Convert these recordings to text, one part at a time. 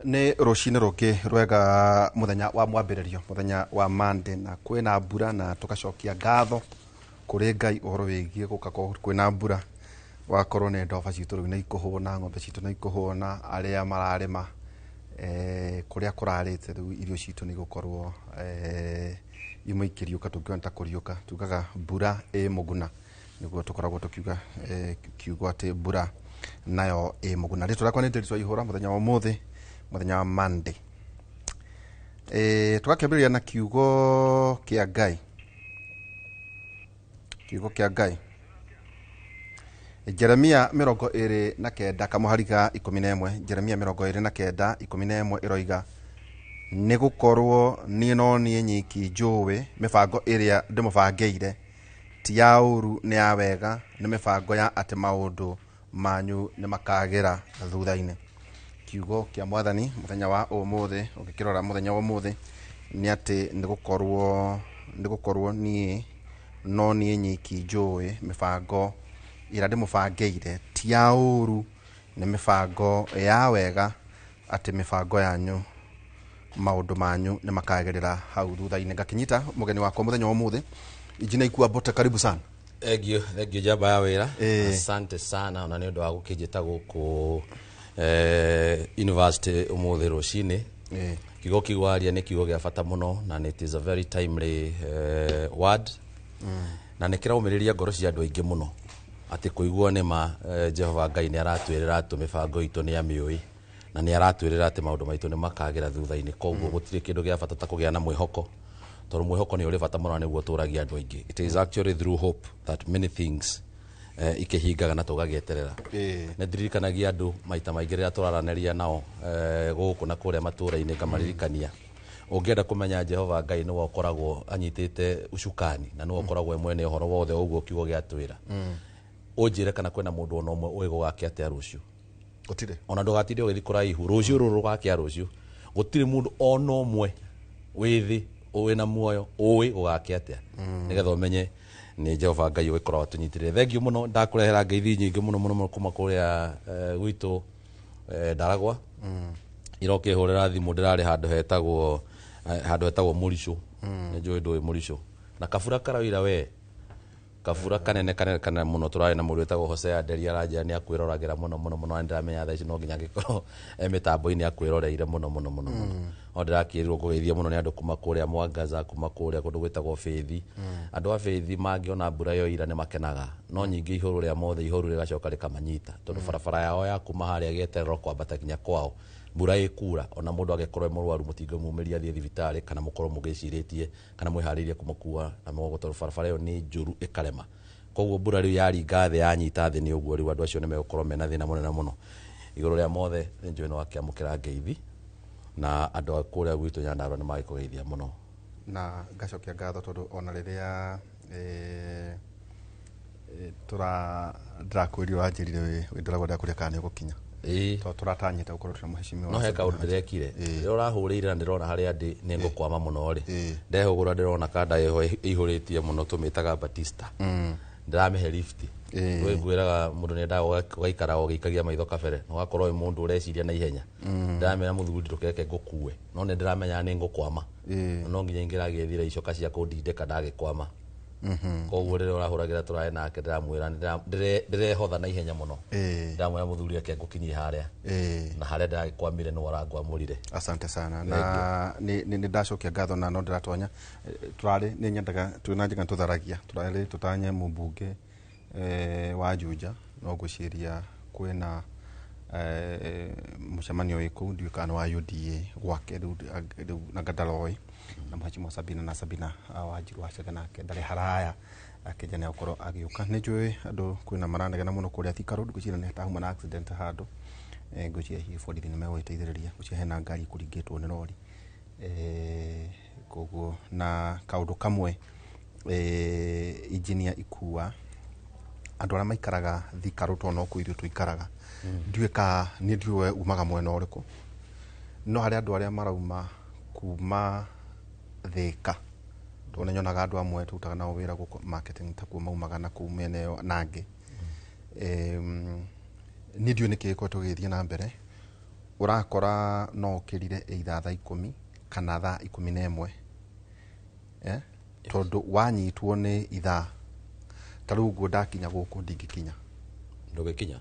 Nĩ rũcinĩ rũngĩ rwega, mũthenya wa mwambĩrĩrio, mũthenya wa Monday, na kwĩna mbura, na tũgacokia ngatho kũrĩ Ngai ũhoro wĩgiĩ gũka kwĩna mbura. Wakorwo nĩ ndoba citũ rĩu nĩ ikũhũna, ng'ombe citũ nĩ ikũhũna, arĩa mararĩma kũrĩa kũrarĩte rĩu irio citũ nĩ igũkorwo imwe ikĩriũka, tũngĩona ta kũriũka. Tugaga mbura ĩ mũguna, nĩguo tũkoragwo tũkiuga kiugo atĩ mbura nayo ĩ mũguna. Rĩtwa rĩakwa nĩ Nderitu Waihũra. Mũthenya wa ũmũthĩ, mũthenya wa Monday, tũgakĩambĩrĩria na kiugo kĩa Ngai. Kiugo kĩa Ngai, Jeremia 29 kamũhari ga 11. Jeremia 29:11 ĩroiga, "Nĩ gũkorwo niĩ no niĩ nyiki njũĩ mĩbango ĩrĩa ndĩmũbangĩire, ti ya ũũru, nĩ ya wega, nĩ mĩbango ya atĩ maũndũ manyu nĩ makagĩra thutha-inĩ." Kiugo kĩa Mwathani mũthenya wa ũmũthĩ, ũngĩkĩrora mũthenya wa ũmũthĩ, nĩ atĩ nĩ gũkorwo niĩ no niĩ nyiki njũĩ mĩbango ĩrĩa ndĩmũbangĩire, ti ya ũũru, nĩ mĩbango ya wega, atĩ mĩbango yanyu, maũndũ manyu nĩ makagĩrĩra hau thutha-inĩ. Ngakĩnyita mũgeni wakwa mũthenya wa ũmũthĩ, Injinia Ikua Mbote, karibu sana. Thank you, thank you, njamba ya wĩra. Asante sana ona nĩ ũndũ wa gũkĩnjĩta gũkũ university ũmũthĩ rũcinĩ. Kiugo kiu waria nĩ kiugo gĩa bata mũno, na it is a very timely word, na nĩ kĩraũmĩrĩria ngoro cia andũ aingĩ mũno atĩ kũigua nĩ ma Jehova Ngai nĩ aratwĩrĩra atĩ mĩbango itũ nĩ amĩũĩ, na nĩ aratwĩrĩra atĩ maũndũ maitũ nĩ makagĩra thutha-inĩ. Koguo gũtirĩ kĩndũ gĩa bata ta kũgĩa na mwĩhoko, tondũ mwĩhoko nĩ ũrĩ bata mũno na nĩguo ũtũragia andũ aingĩ. It is actually through hope that many things ikĩhingaga na tũgagĩeterera. Nĩ ndirikanagia andũ maita maingĩ rĩrĩa tũraranĩria nao gũkũ na kũrĩa matũũra-inĩ, ngamaririkania, ũngĩenda kũmenya Jehova Ngai nĩwe ũkoragwo anyitĩte ucukani na nĩwe ũkoragwo e mwene ũhoro wothe, ũguo kiugo gĩatwĩra, ũnjĩre kana kwĩna mũndũ ona ũmwe ũĩ gũgakĩa atĩa rũciũ. Gũtirĩ. Ona ndũgatinde ũgĩthiĩ kũraihu, rũciũ rũrũ rũgakĩa rũciũ, gũtirĩ mũndũ ona ũmwe wĩ thĩ wĩna muoyo ũĩ gũgakĩa atĩa. Nĩgetha ũmenye nĩ Jehova Ngai ũgĩkoragwo atũnyitĩrĩire. Thengiũ mũno, ndakũrehera ngeithi nyingĩ mũno mũno mũno kuma kũrĩa gwitũ Ndaragwa. Irokĩhũrĩra thimũ, ndĩrarĩ handũ hetagwo Mũricũ. Nĩ njũĩ ndũĩ Mũricũ, na kabura karaura we, kabura kanene kanene kanene mũno. Tũrarĩ na mũndũ wĩtagwo Hosea Nderi, aranjĩra nĩ akwĩroragĩra mũno mũno mũno, na nĩndĩramenya thaa ici no nginya angĩkorwo e mĩtambo-inĩ akwĩroreire mũno mũno mũno mũno. No ndĩrakĩrirwo kũgeithio mũno nĩ andũ kuma kũrĩa Mwangaza, kuma kũrĩa kũndũ gwĩtagwo Bĩthi. Andũ a Bĩthi mangĩona mbura yoira nĩ makenaga, no nyingĩ ihũrũ rĩa mothe ihoru rĩgacoka rĩkamanyita, tondũ barabara yao ya kuma harĩa gĩeterero kwambata nginya kwao, mbura ĩkura, ona mũndũ angĩkorwo e mũrwaru mũtingĩmumĩria athiĩ thibitarĩ, kana mũkorwo mũgĩcirĩtie kana mwĩharĩirie kũmũkua na mũgongo, tondũ barabara ĩyo nĩ njũru ĩkarema. Koguo mbura rĩu yaringa thĩ, yanyita thĩ, nĩ ũguo rĩu andũ acio nĩ megũkorwo mena thĩna mũnene mũno. Igũrũ rĩa mothe, nĩ njũĩ nĩ wakĩamũkĩra ngeithi, na andũ a kũrĩa gwitũ Nyandarũa nĩ magĩkũgeithia mũno. Na ngacokia ngatho, tondũ ona rĩrĩa tũra ndĩrakwĩrire, ũranjĩrire wĩ Ndaragwa, ndĩrakũria kana nĩ ũgũkinya, tondũ tũratanyĩte gũkorwo twĩna mũhecimiwa. No he kaũndũ ndĩrekire rĩrĩa ũrahũrĩire, na ndĩrona harĩa ndĩ nĩ ngũkwama mũno rĩ. Ndehũgũra, ndĩrona kanda ĩho ĩihũrĩtie mũno, tũmĩtaga Batista, ndĩramĩhe lift. Ngwĩraga mũndũ nĩ endaga ũgaikara ũgĩikagia maitho kabere na ũgakorwo wĩ mũndũ ũreciria na ihenya. Ndĩramera, mũthuri, ndũkeke ngũkue, no nĩ ndĩramenya nĩ ngũkwama. No nginya ingĩragĩethire icoka cia kũndindĩka ndagĩkwama. Koguo rĩrĩa ũrahũragĩra tũraĩ nake, ndĩramwĩra ndĩrehotha na ihenya mũno. Ndĩramwĩra, mũthuri, reke ngũkinyie harĩa na harĩa ndĩragĩkwamire nĩwe ũrangwamũrire. Asante sana, na nĩ ndacokia ngatho, na no ndĩratonya. Tũrarĩ nĩ nyendaga twĩna njĩra tũtharagia, tũrarĩ tũtanye mũmbunge wa Juja, no ngwĩciria kwĩna mũcemanio wĩ kũu, ndiũĩ kana nĩ wa UDA gwake rĩu na Ngandaroĩ na mũhecimiwa Sabina, na Sabina Wanjiru Wacege nake ndarĩ haraya akĩnja nĩ agũkorwo agĩũka. Nĩ njũĩ andũ kwĩna maranegena mũno kũrĩa Thika Road, ngwĩciria nĩ tahuma na accident handũ. Ngwĩciria hihi borithi nĩ megũgĩteithĩrĩria, ngwĩciria hena ngari ĩkũringĩtwo nĩ rori. Koguo na kaũndũ kamwe, engineer Ikua, andũ arĩa maikaraga Thika Road, tondũ no kuo ithuĩ tũikaraga, ndiũĩ ka niĩ ndiũĩ we umaga mwena ũrĩkũ, no harĩ andũ arĩa marauma kuma Thika, tondũ nĩ nyonaga andũ amwe tũrutaga nao wĩra gũkũ marketing takuo maumaga na kũu mĩena ĩyo na angĩ. Niĩ ndiũĩ nĩkĩ gĩkoretwo gĩgĩthiĩ na mbere. Ũrakora no ũkĩrire either thaa 10 kana thaa 11, eh? Tondũ wanyitwo nĩ ithaa ta rĩu ũguo, ndakinya gũkũ ndingĩkinya. Ndũgĩkinya.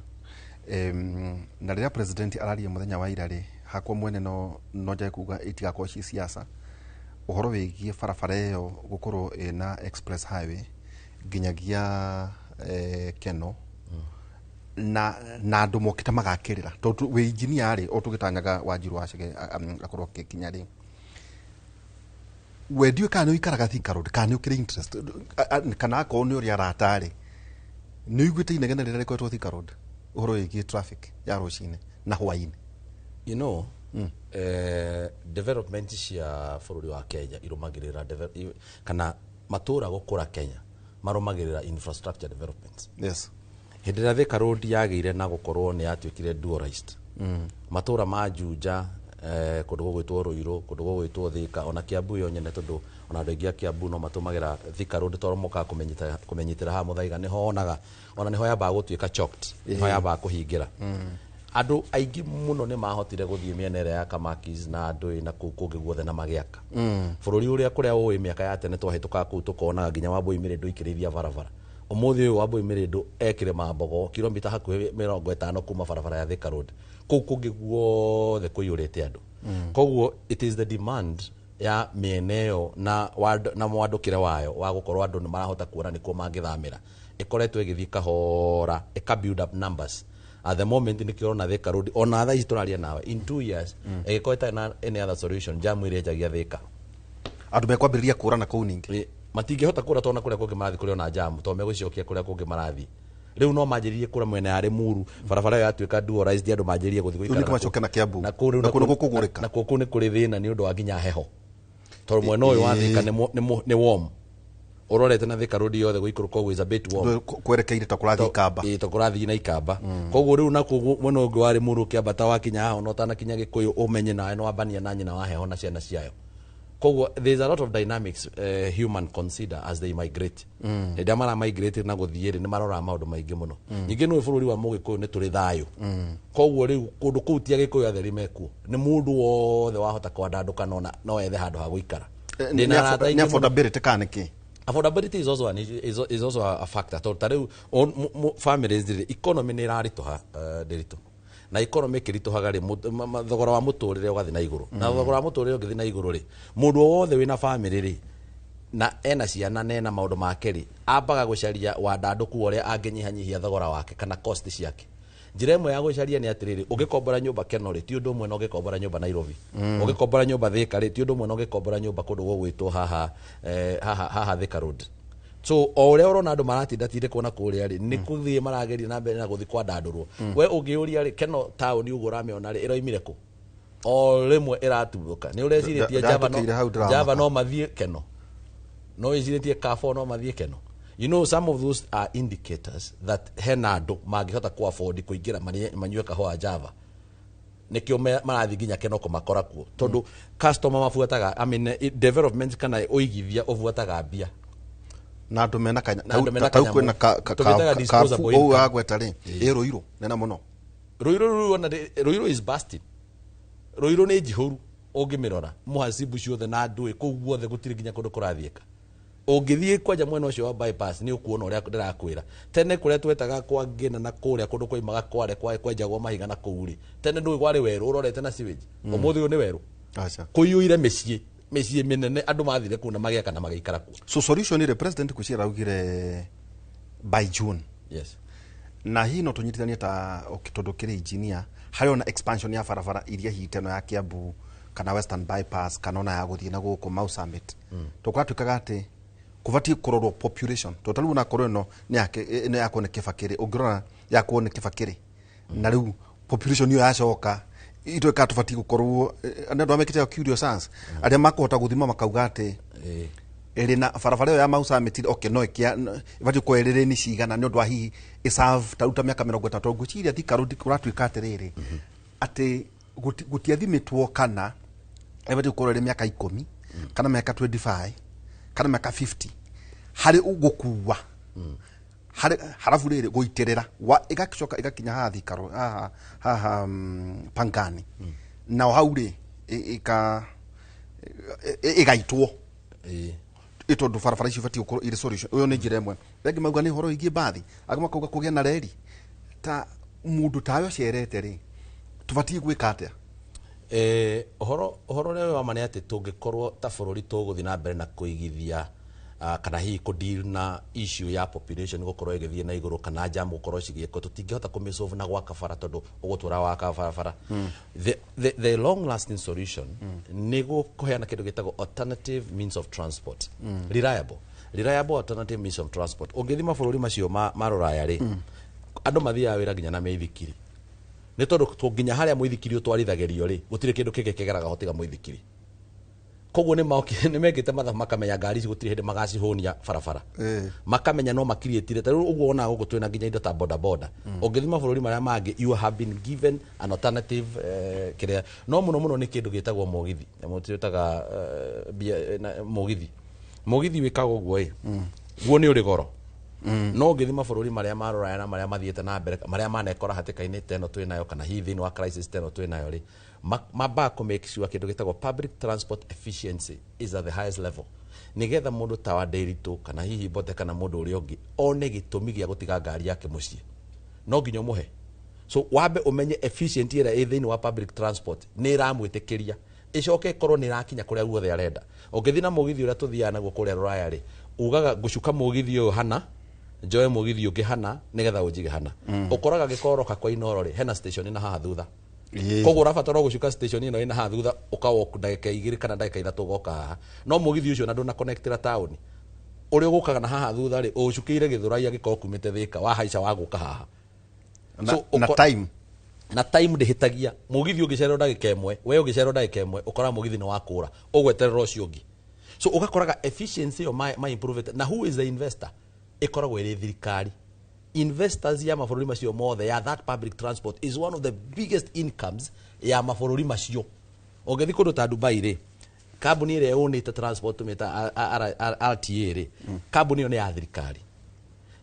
Na rĩrĩa president araria mũthenya wa ira rĩ, hakwa mwene no njage kuga itigakorwo ci siasa, ũhoro wĩgiĩ barabara ĩyo gũkorwo ĩna express highway nginyagia Keno na andũ mokĩte magakĩrĩra, tondũ wĩ engineer rĩ, o tũgĩtanyaga Wanjiru wa Chege akorwo akĩkinya rĩ, we ndiũĩ kana nĩ ũikaraga Thika Road, kana nĩ ũkĩrĩ interest, kana akorwo nĩ ũrĩ arata rĩ, nĩ ũiguĩte inegene rĩrĩa rĩkoretwo Thika Road ũhoro wĩgiĩ traffic ya rũcinĩ na hwainĩ? Development cia bũrũri wa Kenya irũmagĩrĩra kana matũra gũkũra Kenya marũmagĩrĩra infrastructure development. Hĩndĩ ĩrĩa Thika Road yagĩire na gũkorwo nĩ yatuĩkire dualized, matũra ma Juja, kũndũ gũgwĩtwo Ruiru, kũndũ gũgwĩtwo Thika, ona Kiambu yo nyene, tondũ ona andũ aingĩ a Kiambu no matũmagĩra Thika Road tondũ mokaga kũmenyitĩra haha Muthaiga, nĩho onaga ona nĩho yambaga gũtuĩka choked, nĩho yambaga kũhingĩra. Andũ aingĩ mũno nĩ mahotire gũthiĩ mĩena ĩrĩa ya Kamakis na ndũĩ na kũu kũngĩ guothe na magĩaka bũrũri ũrĩa kũrĩa ũĩ. Mĩaka ya tene twahĩtũkaga kũu tũkonaga nginya Wambui Mĩrĩndũ ikĩrĩithia barabara. Ũmũthĩ ũyũ Wambui Mĩrĩndũ ekĩrĩma mbogo kilomita hakuhĩ 50 kuma barabara ya Thika Road. Kũu kũngĩ guothe kũiyũrĩte andũ. Koguo it is the demand ya mĩena ĩyo na mwandũkĩre wayo wa gũkorwo andũ nĩ marahota kuona nĩkuo mangĩthamĩra, ĩkoretwo ĩgĩthiĩ kahora ĩka build up numbers. At the moment nĩkĩo ũrona Thika Road ona thaa ici tũraria nawe, in 2 years ĩgĩkorwo ĩtarĩ na any other solution, jam ĩrĩa ĩnjagia Thika. Andũ mekwambĩrĩria kũrana kũu ningĩ. Matingĩhota kũra tondũ kũrĩa kũngĩ marathiĩ kũrĩ ona jam, tondũ megũcicokia kũrĩa kũngĩ marathiĩ. Rĩu no manjĩrĩrie kũra mwena ya Limuru, barabara ĩyo yatuĩka dualized, andũ manjĩrĩrie gũthiĩ Rĩu gũikara nĩkĩo macoke na Kiambu. Na kũu rĩu Na kũu nĩkuo kũgũrĩka. Na kũu nĩ kũrĩ thĩna nĩ ũndũ wa nginya heho, tondũ mwena ũyũ wa Thika nĩ warm, ũrorete na Thika Road yothe gũikũrũka ũguo is a bit warm. Kwerekeire ta kũrathiĩ Ikamba. Ĩĩ, to kũrathiĩ na Ikamba. Koguo rĩu nakuo mwena ũngĩ wa Limuru ũkĩambata wakinya haha, ona ũtanakinya Gĩkũyũ, ũmenye nawe nĩ wambania na nyina wa heho na ciana ciayo. Koguo there is a lot of dynamics human consider as they migrate. Hĩndĩ ĩrĩa mara migrate na gũthiĩ rĩ, nĩ maroraga maũndũ maingĩ mũno. Ningĩ nĩ bũrũri wa Mũgĩkũyũ nĩ tũrĩ thayũ, koguo rĩu kũndũ kũu ti Agĩkũyũ atheri mekuo, nĩ mũndũ wothe wahota kwandandũka no ethe handũ ha gũikara. Ndĩna arata Nĩ aingĩ mũno. Affordability kana nĩkĩ? Affordability is also an issue, is also a factor, tondũ ta rĩu families rĩ, economy nĩ ĩraritũha, ndĩritũ na economy ĩkĩritũhaga rĩ, thogora wa mũtũrĩre ũgathiĩ na igũrũ, na thogora wa mũtũrĩre ũngĩthiĩ na igũrũ rĩ, mũndũ o wothe wĩna family rĩ, na ena ciana na ena maũndũ make rĩ, ambaga gũcaria wandandũku wa ũrĩa angĩnyihanyihia thogora wake kana cost ciake. Njĩra ĩmwe ya gũcaria nĩ atĩrĩrĩ, ũngĩkombora nyũmba Keno rĩ, ti ũndũ ũmwe na ũngĩkombora nyũmba Nairobi. Ũngĩkombora nyũmba Thika rĩ, ti ũndũ ũmwe na ũngĩkombora nyũmba kũndũ gũgwĩtwo haha haha Thika Road. So o ũrĩa ũrona andũ maratindatindĩkwo na kũrĩa rĩ, nĩ kũthiĩ marageria na mbere na gũthiĩ kwandandũrwo. We ũngĩũria rĩ, Keno taũni ũguo ũramĩona rĩ, ĩroimire kũ? O rĩmwe ĩratuthũka nĩ ũrecirĩtie Java no, Ndahĩtũkĩire hau ndĩramaka. Java no mathiĩ Keno, no wĩcirĩtie Carrefour no mathiĩ Keno. Some of those are indicators that hena andũ mangĩhota ku afford kũingĩra manyue kahũa Java, nĩkĩo marathiĩ nginya Keno kũmakora kuo, tondũ customer mabuataga, I mean, development kana ũigithia ũbuataga mbia. Na andũ mena kanya. Na andũ mena tau kanyamũ. Kwĩna Tũmĩtaga disposable ũũ income. wagweta rĩ, ĩ Rũirũ nene mũno. Ruiru rũu ona Ruiru is busting. Ruiru nĩ njihũru ũngĩmĩrora, mũhacibu ciothe na ndũĩ kũu guothe gũtirĩ nginya kũndũ kũrathiĩka. Ũngĩthiĩ kwanja mwena ũcio wa bypass nĩ ũkuona ũrĩa ndĩrakwĩra. Tene kũrĩa twetaga kwa Ngĩna na kũrĩa kũndũ kwaimaga kware kwenjagwo mahiga na kũu rĩ, tene ndũĩ kwarĩ werũ ũrorete na sewage. Ũmũthĩ ũyũ nĩ werũ. Aca. Kũiyũire mĩciĩ, mĩciĩ mĩnene, andũ mathire kũu na magĩaka na magĩikara kuo. So solution rĩ, president kwĩciria araugire by June. Yes. Na hihi no tũnyitithanie ta tondũ kĩrĩ engineer harĩ ona expansion ya barabara iria hite ĩno ya Kiambu kana Western Bypass kana ona ya gũthiĩ na gũkũ Mau Summit, mm. Kũratuĩkaga atĩ kũbatiĩ kũrorwo population, tondũ ta rĩu onakorwo ĩno nĩ yake, ĩno yakwo nĩ Kĩbakĩrĩ, ũngĩrora yakwo nĩ Kĩbakĩrĩ na rĩu population ĩyo yacoka itwĩkaga tũbatiĩ gũkorwo nĩ andũ amekĩte curious science arĩa makũhota gũthima makauga atĩ ĩrĩ na barabara ĩyo ya Mau Summit, okay, no ĩkĩa ĩbatiĩ gũkorwo ĩrĩ rĩni cigana nĩ ũndũ wa hihi ĩserve ta rĩu ta mĩaka 30. Ngwĩciria Thika Road kũratuĩka atĩrĩrĩ atĩ gũtiathimĩtwo kana ĩbatiĩ gũkorwo ĩrĩ mĩaka 10 kana mĩaka 25 kana mĩaka 50 harĩ gũkua. Harabu rĩrĩ gũitĩrĩra ĩgacoka ĩgakinya haha Thika haha haha Pangani. Nao hau rĩ ĩgaitwo. Ĩ tondũ barabara icio ibatiĩ gũkorwo irĩ solution. Ũyũ nĩ njĩra ĩmwe. Rĩngĩ mauga nĩ ũhoro wĩgiĩ mbathi, angĩ makauga kũgĩa na reri. Ta mũndũ tawe ũcerete rĩ, tũbatiĩ gwĩka atĩa? Ũhoro ũrĩa wĩ wa ma nĩ atĩ tũngĩkorwo ta bũrũri tũgũthiĩ na mbere na kũigithia kana hihi kũ deal na issue ya population gũkorwo ĩgĩthiĩ na igũrũ kana jam gũkorwo cigĩkwo, tũtingĩhota kũmĩsolve na gwaka bara, tondũ ũgũtũra waka barabara. The long lasting solution nĩ kũheana kĩndũ gĩtagwo alternative means of transport, reliable alternative means of transport. Ũngĩthiĩ mabũrũri macio ma rũraya rĩ, andũ mathiaga wĩra nginya na mĩithikiri, nĩ tondũ nginya harĩa mũithikiri ũtwarithagĩrio rĩ, gũtirĩ kĩndũ kĩngĩ kĩgeraga ho tiga mũithikiri. Koguo nĩ mekĩte mathabu, makamenya ngari ici gũtirĩ hĩndĩ magacihũnia barabara. Makamenya no makiriĩtire. Ta rĩu ũguo wonaga gũkũ twĩna nginya indo ta boda boda. Ũngĩthiĩ mabũrũri marĩa mangĩ, you have been given an alternative. Kĩrĩa no mũno mũno nĩ kĩndũ gĩtagwo mũgithi. Nyamũ twĩtaga mũgithi. Mũgithi wĩkaga ũguo ĩ, guo nĩ ũrĩ goro, no ũngĩthiĩ mabũrũri marĩa ma rũraya na marĩa mathiĩte na mbere, marĩa manekora hatĩka-inĩ ta ĩno twĩ nayo, kana hihi thĩinĩ wa crisis ta ĩno twĩ nayo rĩ, mambaga kũ make sure kĩndũ gĩtagwo public transport efficiency is at the highest level, nĩgetha mũndũ ta wa Ndĩritũ kana hihi Mbote kana mũndũ ũrĩa ũngĩ one gĩtũmi gĩa gũtiga ngari yake mũciĩ, no nginya ũmũhe. So wambe ũmenye efficient ĩrĩa ĩ thĩinĩ wa public transport nĩ ĩramwĩtĩkĩria, ĩcoke ĩkorwo nĩ ĩrakinya kũrĩa guothe arenda. Ũngĩthiĩ na mũgithi ũrĩa tũthiaga naguo kũrĩa rũraya rĩ, ugaga ngũcuka mũgithi ũyũ hana, njoe mũgithi ũngĩ hana, nĩgetha ũnjige hana. Ũkoraga gĩkoroka kwa Inoro rĩ, hena station ĩna haha thutha. Koguo ũrabatara gũcuka station ĩno ĩna haha thutha, ũkawalk ndagĩka 2 kana ndagĩka 3, ũgoka haha. No mũgithi ũcio na ndũna taũni ũrĩa ũgũkaga na haha thutha rĩ, ũcukĩire Gĩthũrai angĩkorwo kumĩte Thĩka, wahaica wagũka haha. Na, So, na time. Na time ndĩhĩtagia. Mũgithi ũngĩcererwo ndagĩka 1, we ũngĩcererwo ndagĩka 1, ũkoraga mũgithi nĩ wakũra, ũgweterera ũcio ũngĩ. So ũgakoraga efficiency ĩyo ma improve it. Na who is the investor? Ĩkoragwo ĩrĩ thirikari. Investors ya mabũrũri macio mothe ya that public transport is one of the biggest incomes ya mabũrũri macio. Ũngĩthiĩ kũndũ ta Dubai rĩ, kambuni ĩrĩa yũnĩte transport tũmĩta RTA rĩ, kambuni ĩyo nĩ ya thirikari.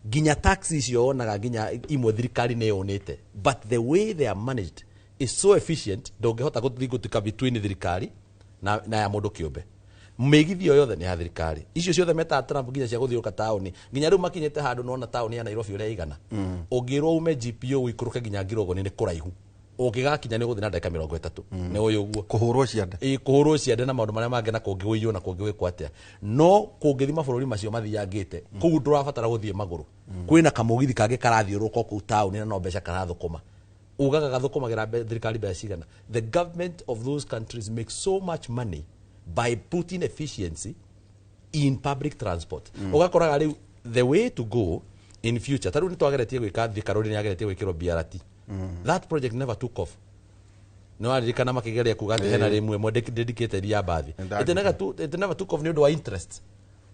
Nginya taxi icio wonaga nginya imwe thirikari nĩ yũnĩte, but the way they are managed is so efficient, ndũngĩhota gũthiĩ gũtuĩka between thirikari na ya mũndũ kĩũmbe. Mĩgithi ĩyo yothe nĩ ya thirikari, icio ciothe metaga Trump, nginya cia gũthiũrũka taũni. Nginya rĩu makinyĩte handũ nona taũni ya Nairobi ũrĩa ĩigana, ũngĩrwo ume GPO ũikũrũke nginya Ngirogoni nĩ kũraihu, ũngĩgakinya nĩ ũgũthiĩ na ndagĩka 30, nĩ ũyũ ũguo. Kũhũrwo ciande. Ĩ, kũhũrwo ciande na maũndũ marĩa mangĩ, na kũngĩ gũiywo na kũngĩ gwĩkwo atĩa. No kũngĩthiĩ mabũrũri macio mathiangĩte kũu, ndũrabatara gũthiĩ magũrũ. Kwĩna kamũgithi kangĩ karathiũrũrũka o kũu taũni, na no mbeca karathũkũma. Ugaga gathũkũmagĩra thirikari mbeca cigana? The government of those countries make so much money by putting efficiency in public transport. Ũgakoraga rĩu the way to go in future, ta rĩu nĩ twageretie gwĩka Thika Road, nĩ yageretie gwĩkĩrwo BRT. That project never took off. Nĩ waririkana makĩgeria kuga atĩ hena rĩmwe ĩmwe dedicated ya mbathi? It never took off nĩ ũndũ wa interest,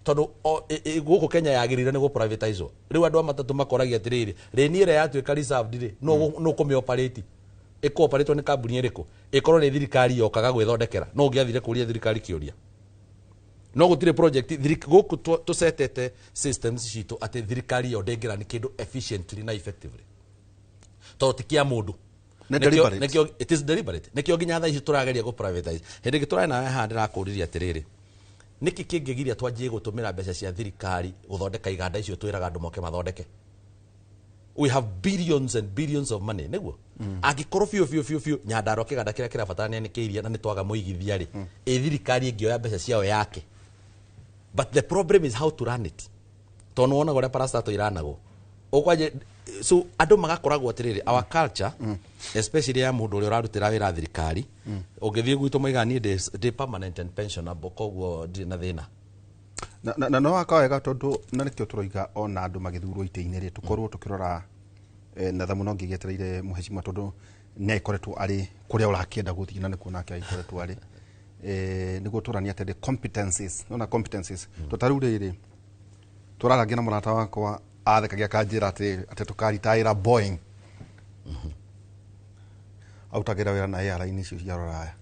tondũ gũkũ Kenya yagĩrĩire nĩ gũ-privatizwo. Rĩu andũ a matatũ makoragia atĩrĩrĩ, rĩni ĩrĩa yatuĩka reserved rĩ, no kũmĩ-operate, ĩkũ-operatwo nĩ kambuni ĩrĩkũ? Ĩkorwo nĩ thirikari yokaga gwĩthondekera, no ũngĩathire kũria thirikari kĩũria, no gũtirĩ project gũkũ tũcetete systems citũ atĩ thirikari ĩyo ndĩngĩra nĩ kĩndũ efficiently na effectively, tondũ ti kĩa mũndũ. Nĩ deliberate. Nĩkĩo it is deliberate. Nĩkĩo nginya thaa ici tũrageria gũ privatize. Hĩndĩ ĩngĩ tũrarĩ nawe haha, ndĩrakũririe atĩrĩrĩ, nĩkĩ kĩngĩgiria twanjie gũtũmĩra mbeca cia thirikari gũthondeka iganda icio twĩraga andũ moke mathondeke? We have billions and billions of money. Nĩguo angĩkorwo biũ biũ biũ biũ Nyandarua kĩganda kĩrĩa kĩrabatarania nĩ kĩiria na nĩ twaga mũigithia rĩ, ĩ thirikari ĩngĩoya mbeca ciayo yake? But the problem is how to run it, tondũ wonaga ũrĩa parastato iranagwo ũkwanje. So andũ magakoragwo atĩrĩrĩ, our culture, especially ya mũndũ ũrĩa ũrarutĩra wĩra thirikari, ũngĩthiĩ gwitũ maiga niĩ ndĩ permanent and pensionable, koguo ndirĩ na thĩna. Na no waka wega, tondũ na nĩkĩo tũroiga ona andũ magĩthurwo itĩ-inĩ rĩ, tũkorwo tũkĩrora na tha mũno ngĩgĩetereire mũhecimwa, tondũ nĩ agĩkoretwo arĩ kũrĩa ũrakĩenda gũthiĩ, na nĩkuo nake agĩkoretwo arĩ nĩguo tũrania atĩrĩ competencies, nona competencies. To ta rĩu rĩrĩ tũrarangia na mũrata wakwa, athekagia akanjĩra atĩ tũkaritaĩra Boeing, arutagĩra wĩra na airline icio cia rũraya.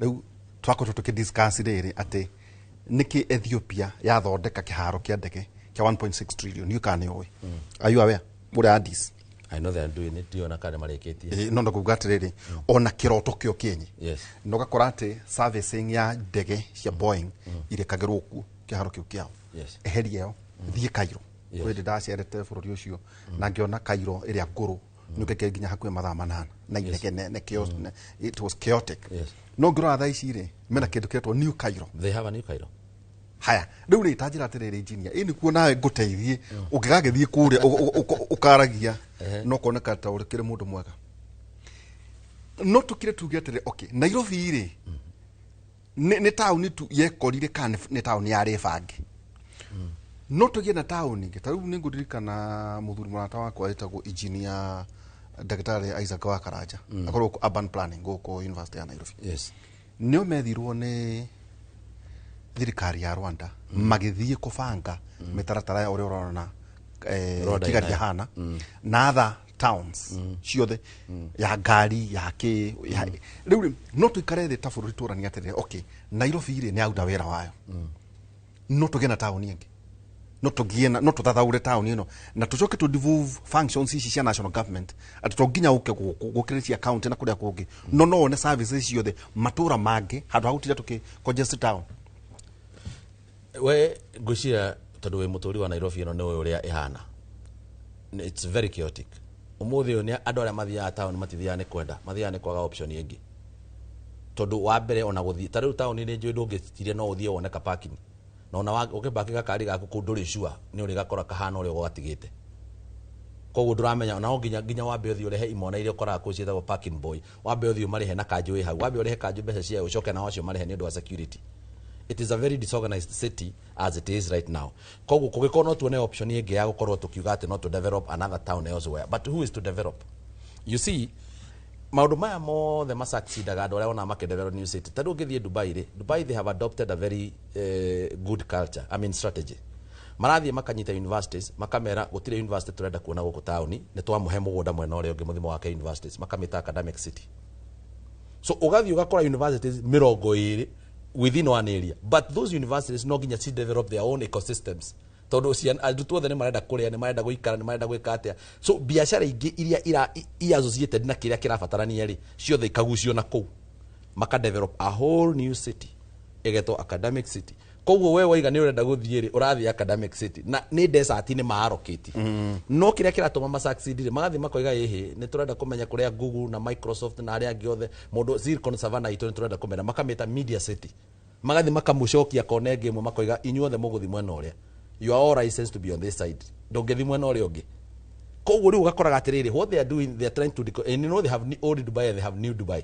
Rĩu twakoretwo tũkĩdiscuss rĩrĩ atĩ nĩkĩ Ethiopia yathondeka kĩharo kĩa ndege. Kĩa 1.6 trillion. You kana nĩ ũĩ, are you aware ũrĩa Addis? I know they are doing it, ndiona kana marĩkĩtie. No ndakuga atĩrĩrĩ, ona kĩroto kĩo kĩenye na ũgakora atĩ servicing ya ndege cia Boeing irekagĩrwo kuo kĩharo kĩu kĩao. Eheria ĩyo, thiĩ Cairo. Kwĩ ndĩ ndacerete bũrũri ũcio na ngĩona Cairo ĩrĩa ngũrũ nĩ ũkeke nginya hakuhĩ mathaa 8 na inegene na chaos, it was chaotic. No ngĩrora thaa ici rĩ, mena kĩndũ kĩretwo New Cairo. They have a new Cairo. Haya, rĩu rĩ, tanjĩra atĩrĩrĩ, engineer, ĩ nĩkuo nawe ngũteithie ũngĩgagĩthiĩ kũrĩa ũkaragia no koneka ta ũrĩ mũndũ mwega, no tũkire tuge atĩrĩ, okay, Nairobi rĩ, nĩ taũni tu yekorire kana nĩ taũni yarĩ bange? No tũgĩe na taũni ĩngĩ. Ta rĩu nĩ ngũririkana mũthuri mũrata wakwa wĩtagwo engineer ndagĩtarĩ Isaac wa Karanja, akorwo gũkũ urban planning gũkũ University ya Nairobi. Nĩo methirwo nĩ thirikari ya Rwanda magĩthiĩ kũbanga mĩtaratara ya ũrĩa ũrona Rwanda Kigali ĩnayo. hana na other towns ciothe ya ngari ya kĩ rĩu rĩ, no tũikare thĩ ta bũrũri tũranie atĩrĩrĩ, okay, Nairobi rĩ, nĩ yaruta wĩra wayo, no tũgĩe na taũni ĩngĩ, no tũgĩe na no tũthathaũre taũni ĩno na tũcoke tũ devolve functions ici cia national government, atĩ to nginya ũke gũkũ gũkĩrĩ cia county na kũrĩa kũngĩ, no wone services ciothe matũra mangĩ handũ ha gũtinda tũkĩ congest town. We ngwĩciria tondũ wĩ mũtũri wa Nairobi ĩno, nĩ ũĩ ũrĩa ĩhana. It's very chaotic. Ũmũthĩ ũyũ nĩ andũ arĩa mathiaga taũni matithiaga nĩ kwenda, mathiaga nĩ kwaga option ĩngĩ, tondũ wa mbere ona gũthiĩ ta rĩu taũni nĩ njũĩ ndũngĩtiria no ũthiĩ wone ka parking, na ona ũkĩmbaki gakari gaku kũu ndũrĩ sure nĩ ũrĩgakora kahana ũrĩa ũgatigĩte. Koguo ndũramenya ona no nginya wambe ũthiĩ ũrehe imwana iria ũkoraga kũu ciĩtagwo parking boy, wambe ũthiĩ ũmarĩhe na kanjũ ĩ hau, wambe ũrĩhe kanjũ mbeca ciayo, ũcoke nao acio marĩhe nĩ ũndũ wa security. It is a very disorganized city as it is right now. Koguo kũngĩkorwo no tuone option ĩngĩ ya gũkorwo tũkiuga atĩ no to develop another town elsewhere, but who is to develop? You see, maũndũ maya mothe masucceedaga andũ arĩa wonaga makĩdevelop new city. Ta rĩu ũngĩthiĩ Dubai rĩ, Dubai, they have adopted a very good culture, I mean strategy. Marathiĩ makanyita universities, makamera gũtirĩ university tũrenda kuona gũkũ taũni, nĩ twamũhe mũgũnda mwena ũrĩa ũngĩ mũthimo wake universities, makamĩta academic city. So ũgathiĩ ũgakora universities 20 within one area, but those universities no nginya ci develop their own ecosystems, tondũ arutwo othe nĩ marenda kũrĩa, nĩ marenda gũikara, nĩ marenda gwĩka atĩa. So biacara ingĩ iria ira i associated na kĩrĩa kĩrabatarania rĩ, ciothe ikagucio na kũu, maka develop a whole new city ĩgetwo academic city. Koguo we waiga nĩ ũrenda gũthiĩ rĩ, ũrathiĩ academic city na nĩ desert, nĩ maarokĩti. No kĩrĩa kĩratũma ma succeed rĩ, magathiĩ makoiga ĩhĩ, nĩ tũrenda kũmenya kũrĩa Google na Microsoft na arĩa angĩ othe, mũndũ Silicon Savannah itũ, nĩ tũrenda kũmenya. Makamĩta media city, magathiĩ makamũcokia kona ĩngĩ ĩmwe, makoiga inyuothe mũgũthiĩ mwena ũrĩa, you are all licensed to be on this side, ndũngĩthiĩ mwena ũrĩa ũngĩ. Koguo rĩu ũgakoraga atĩrĩrĩ, what they are doing, they are trying to and you know they have old Dubai and they have new Dubai.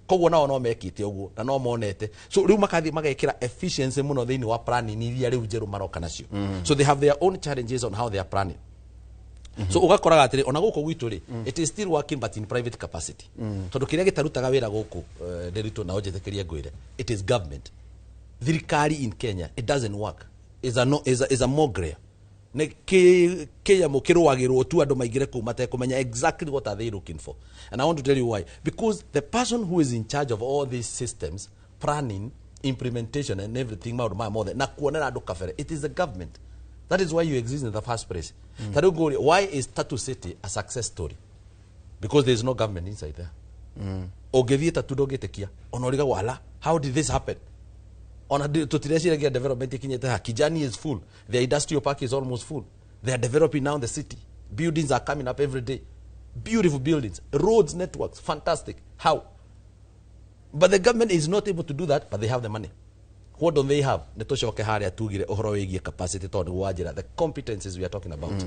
Koguo nao no mekĩte ũguo na no monete. So rĩu makathiĩ magekĩra efficiency mũno thĩinĩ wa planning iria rĩu njerũ maroka nacio. So they have their own challenges on how they are planning. So ũgakoraga atĩrĩ, ona gũkũ gwitũ rĩ, it is still working but in private capacity, tondũ kĩrĩa gĩtarutaga wĩra gũkũ, Ndĩritũ, na ũnjĩtĩkĩrie ngwĩre, it is government. Thirikari in Kenya, it doesn't work. Is a, no, is a mogrea, nĩ kĩnyamũ kĩrũagĩrwo tu andũ maingĩre kũu matekũmenya exactly what are they looking for. And I want to tell you why: because the person who is in charge of all these systems, planning, implementation and everything, maũndũ maya mothe na kuonera andũ kabere, it is the government. That is why you exist in the first place. Ta rĩu ngũrie, why is Tatu City a success story? Because there is no government inside there. Ũngĩthiĩ Tatu ndũngĩtĩkia, ona ũrigagwo, ala, how did this happen? Ona tũtireciragia development ikinyĩte ha. Kijani is full, the industrial park is almost full. They are developing now the city, buildings are coming up every day, beautiful buildings, roads networks, fantastic. How? But the government is not able to do that, but they have the money. What don't they have? Nĩ tũcoke harĩa tugire ũhoro wĩgiĩ capacity, tondũ nĩguo wanjĩra the competencies we are talking about.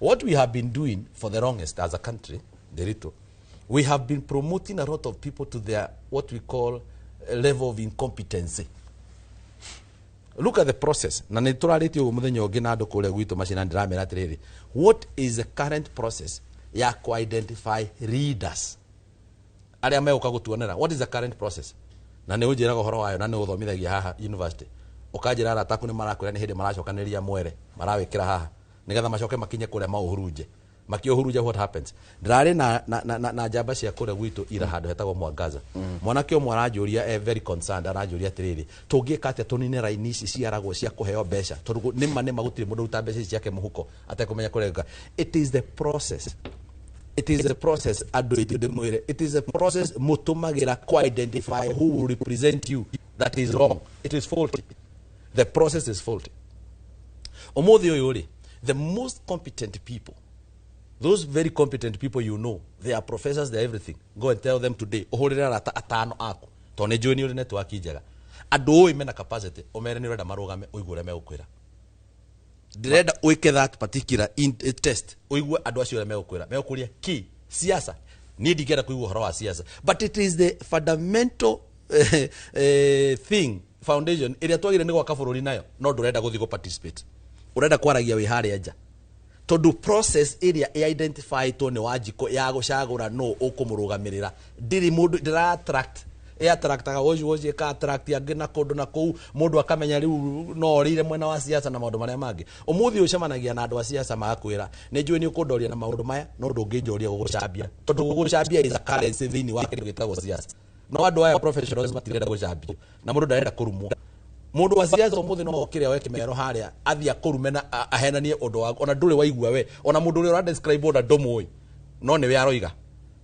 What we have been doing for the longest as a country, Nderitu, we have been promoting a lot of people to their what we call a level of incompetency. Look at the process, na nä tå rarä tie å guo må thenya å ngä na andå kå rä a gwitå macina, ndĩramera atĩrĩrĩ, what is the current process ya ku identify leaders arĩa megũka gũtuonera? What is the current process? Na nĩ ũnjĩraga ũhoro wayo na nĩ ũthomithagia haha university, ũkanjĩra arata aku nĩ marakwĩra nĩ hĩndĩ maracokanĩrĩria mwere marawĩkĩra haha nĩgetha macoke makinye kũrĩa maũhurunje. Makĩũhurunja, what happens? Ndĩrarĩ na njamba cia kũrĩa gwitũ ira handũ hetagwo Mwangaza. Mwanake ũmwe aranjũria, very concerned, aranjũria atĩrĩrĩ, tũngĩka atĩa tũnine raini ici ciaragwo cia kũheo mbeca, tondũ nĩma nĩma gũtirĩ mũndũ ũruta mbeca ici ciake mũhuko atekũmenya kũrĩa. It is the process, it is the process. Andũ aitũ, ndĩmwĩre, it is a process mũtũmagĩra ku identify who will represent you that is wrong. It is faulty, the process is faulty. Ũmũthĩ ũyũ rĩ, the most competent people, those very competent people, you know, they are professors, they are everything, go and tell them today, ũhũrĩre arata atano aku, tondũ nĩ njũĩ nĩ ũrĩ network njega, andũ ũĩ mena capacity, ũmere nĩ ũrenda marũgame, ũigue ũrĩa megũkwĩra. Ndĩrenda wĩke that particular test, ũigue andũ acio ũrĩa megũkwĩra. Megũkũria ki siasa. Niĩ ndingĩenda kũigua ũhoro wa siasa, but it is the fundamental thing, foundation ĩrĩa twagĩrĩire nĩ gwaka bũrũri nayo. No ndũrenda gũthiĩ gũ participate, ũrenda kwaragia wĩ harĩa nja, tondũ process ĩrĩa ĩ-identifytwo nĩ Wanjikũ ya gũcagũra nũ ũkũmũrũgamĩrĩra ndĩrĩ mũndũ ndĩra attract, ĩ-attractaga ũcio ũcio, ĩka attract angĩ na kũndũ na kũu, mũndũ akamenya rĩu no orĩire mwena wa siasa na maũndũ marĩa mangĩ. Ũmũthĩ ũcemanagia na andũ a siasa, magakwĩra, nĩ njũĩ nĩ ũkũndoria na maũndũ maya, no ndũngĩnjoria gũgũcambia, tondũ gũgũcambia is a currency thĩinĩ wa kĩndũ gĩtagwo siasa. No andũ aya professionals matirenda gũcambio, na mũndũ ndarenda kũrumwo. Mũndũ wa siasa ũmũthĩ no okĩre oe kĩmero harĩa, athiĩ akũrume na ahenanie ũndũ waku ona ndũrĩ waigua we, ona mũndũ ũrĩa ũra describe ona ndũmũĩ, no nĩwe aroiga,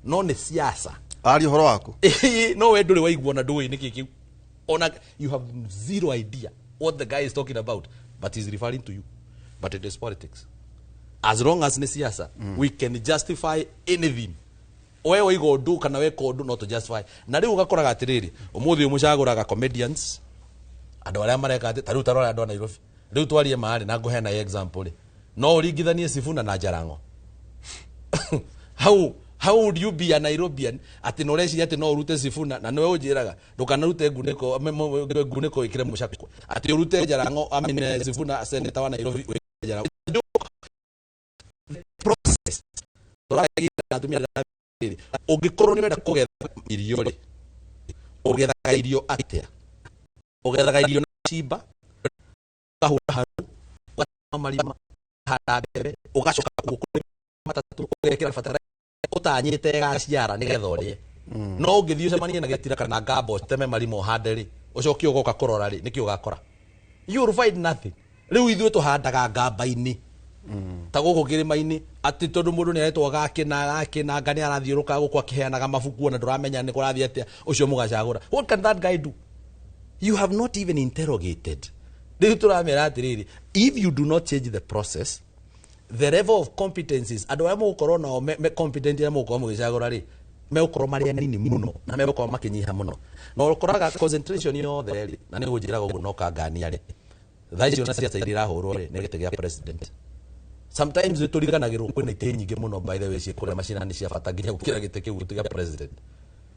no nĩ siasa. Aria ũhoro waku. No we ndũrĩ waigua ona ndũĩ nĩkĩ kĩu, ona you have zero idea what the guy is talking about, but he's referring to you. But it is politics. As long as nĩ siasa, we can justify anything. We waiga ũndũ kana weka ũndũ, no to justify. Na rĩu ũgakoraga atĩrĩrĩ, ũmũthĩ ũyũ mũcagũraga comedians, andũ arĩa mareka atĩ, ta rĩu tarora andũ a Nairobi rĩu, twarie marĩ na ngũheana example rĩ, no ũringithanie Sifuna na Jarango. How would you be a Nairobian atĩ no ũreciria atĩ no ũrute Sifuna, na nĩwe ũnjĩraga ndũkanarute ngunĩko, ngunĩko ĩkĩre mũcakwe, atĩ ũrute Jarango, I mean, Sifuna, senator wa Nairobi, wĩkĩre Jarango? Process tũragia atumia rĩrĩ, ũngĩkorwo nĩ ũrenda kũgetha irio rĩ, ũgethaga irio atĩa? Ũgethaga irio na cimba, ũkahũra haru, ũgatema marima, ũkahanda mbembe, ũgacoka kuo kũrĩ matatũ, ũgekĩra bataraitha ũtanyĩte ĩgaciara nĩgetha ũrĩe. No ũngĩthiĩ ũcemanie na gĩtira kana ngamba, ũteme marima, ũhande rĩ, ũcoke ũgoka kũrora rĩ, nĩkĩ ũgakora? You will find nothing. Rĩu ithuĩ tũhandaga ngamba-inĩ ta gũkũ kĩrĩma-inĩ, atĩ tondũ mũndũ nĩ aretwo gakĩna gakĩna nga nĩ arathiũrũka gũkũ akĩheanaga mabuku, ona ndũramenya nĩ kũrathiĩ atĩa. Ũcio mũgacagũra, what can that guy do? You have not even interrogated. Rĩu tũramera atĩrĩrĩ, if you do not change the process, the level of competencies, andũ arĩa mũgũkorwo nao me competent, arĩa mũgũkorwo mũgĩcagũra rĩ, megũkorwo marĩ anini mũno na megũkorwo makĩnyiha mũno, na ũkoraga concentration yothe rĩ, na nĩ ũnjĩraga ũguo no kangania rĩ, thaa icio na ciaca iria irahũrwo rĩ, nĩ gĩtĩ gĩa president. Sometimes nĩ tũriganagĩrwo kwĩna itĩ nyingĩ mũno, by the way, ciĩ kũrĩa macinani cia bata nginya gũkĩra gĩtĩ kĩu gĩa president,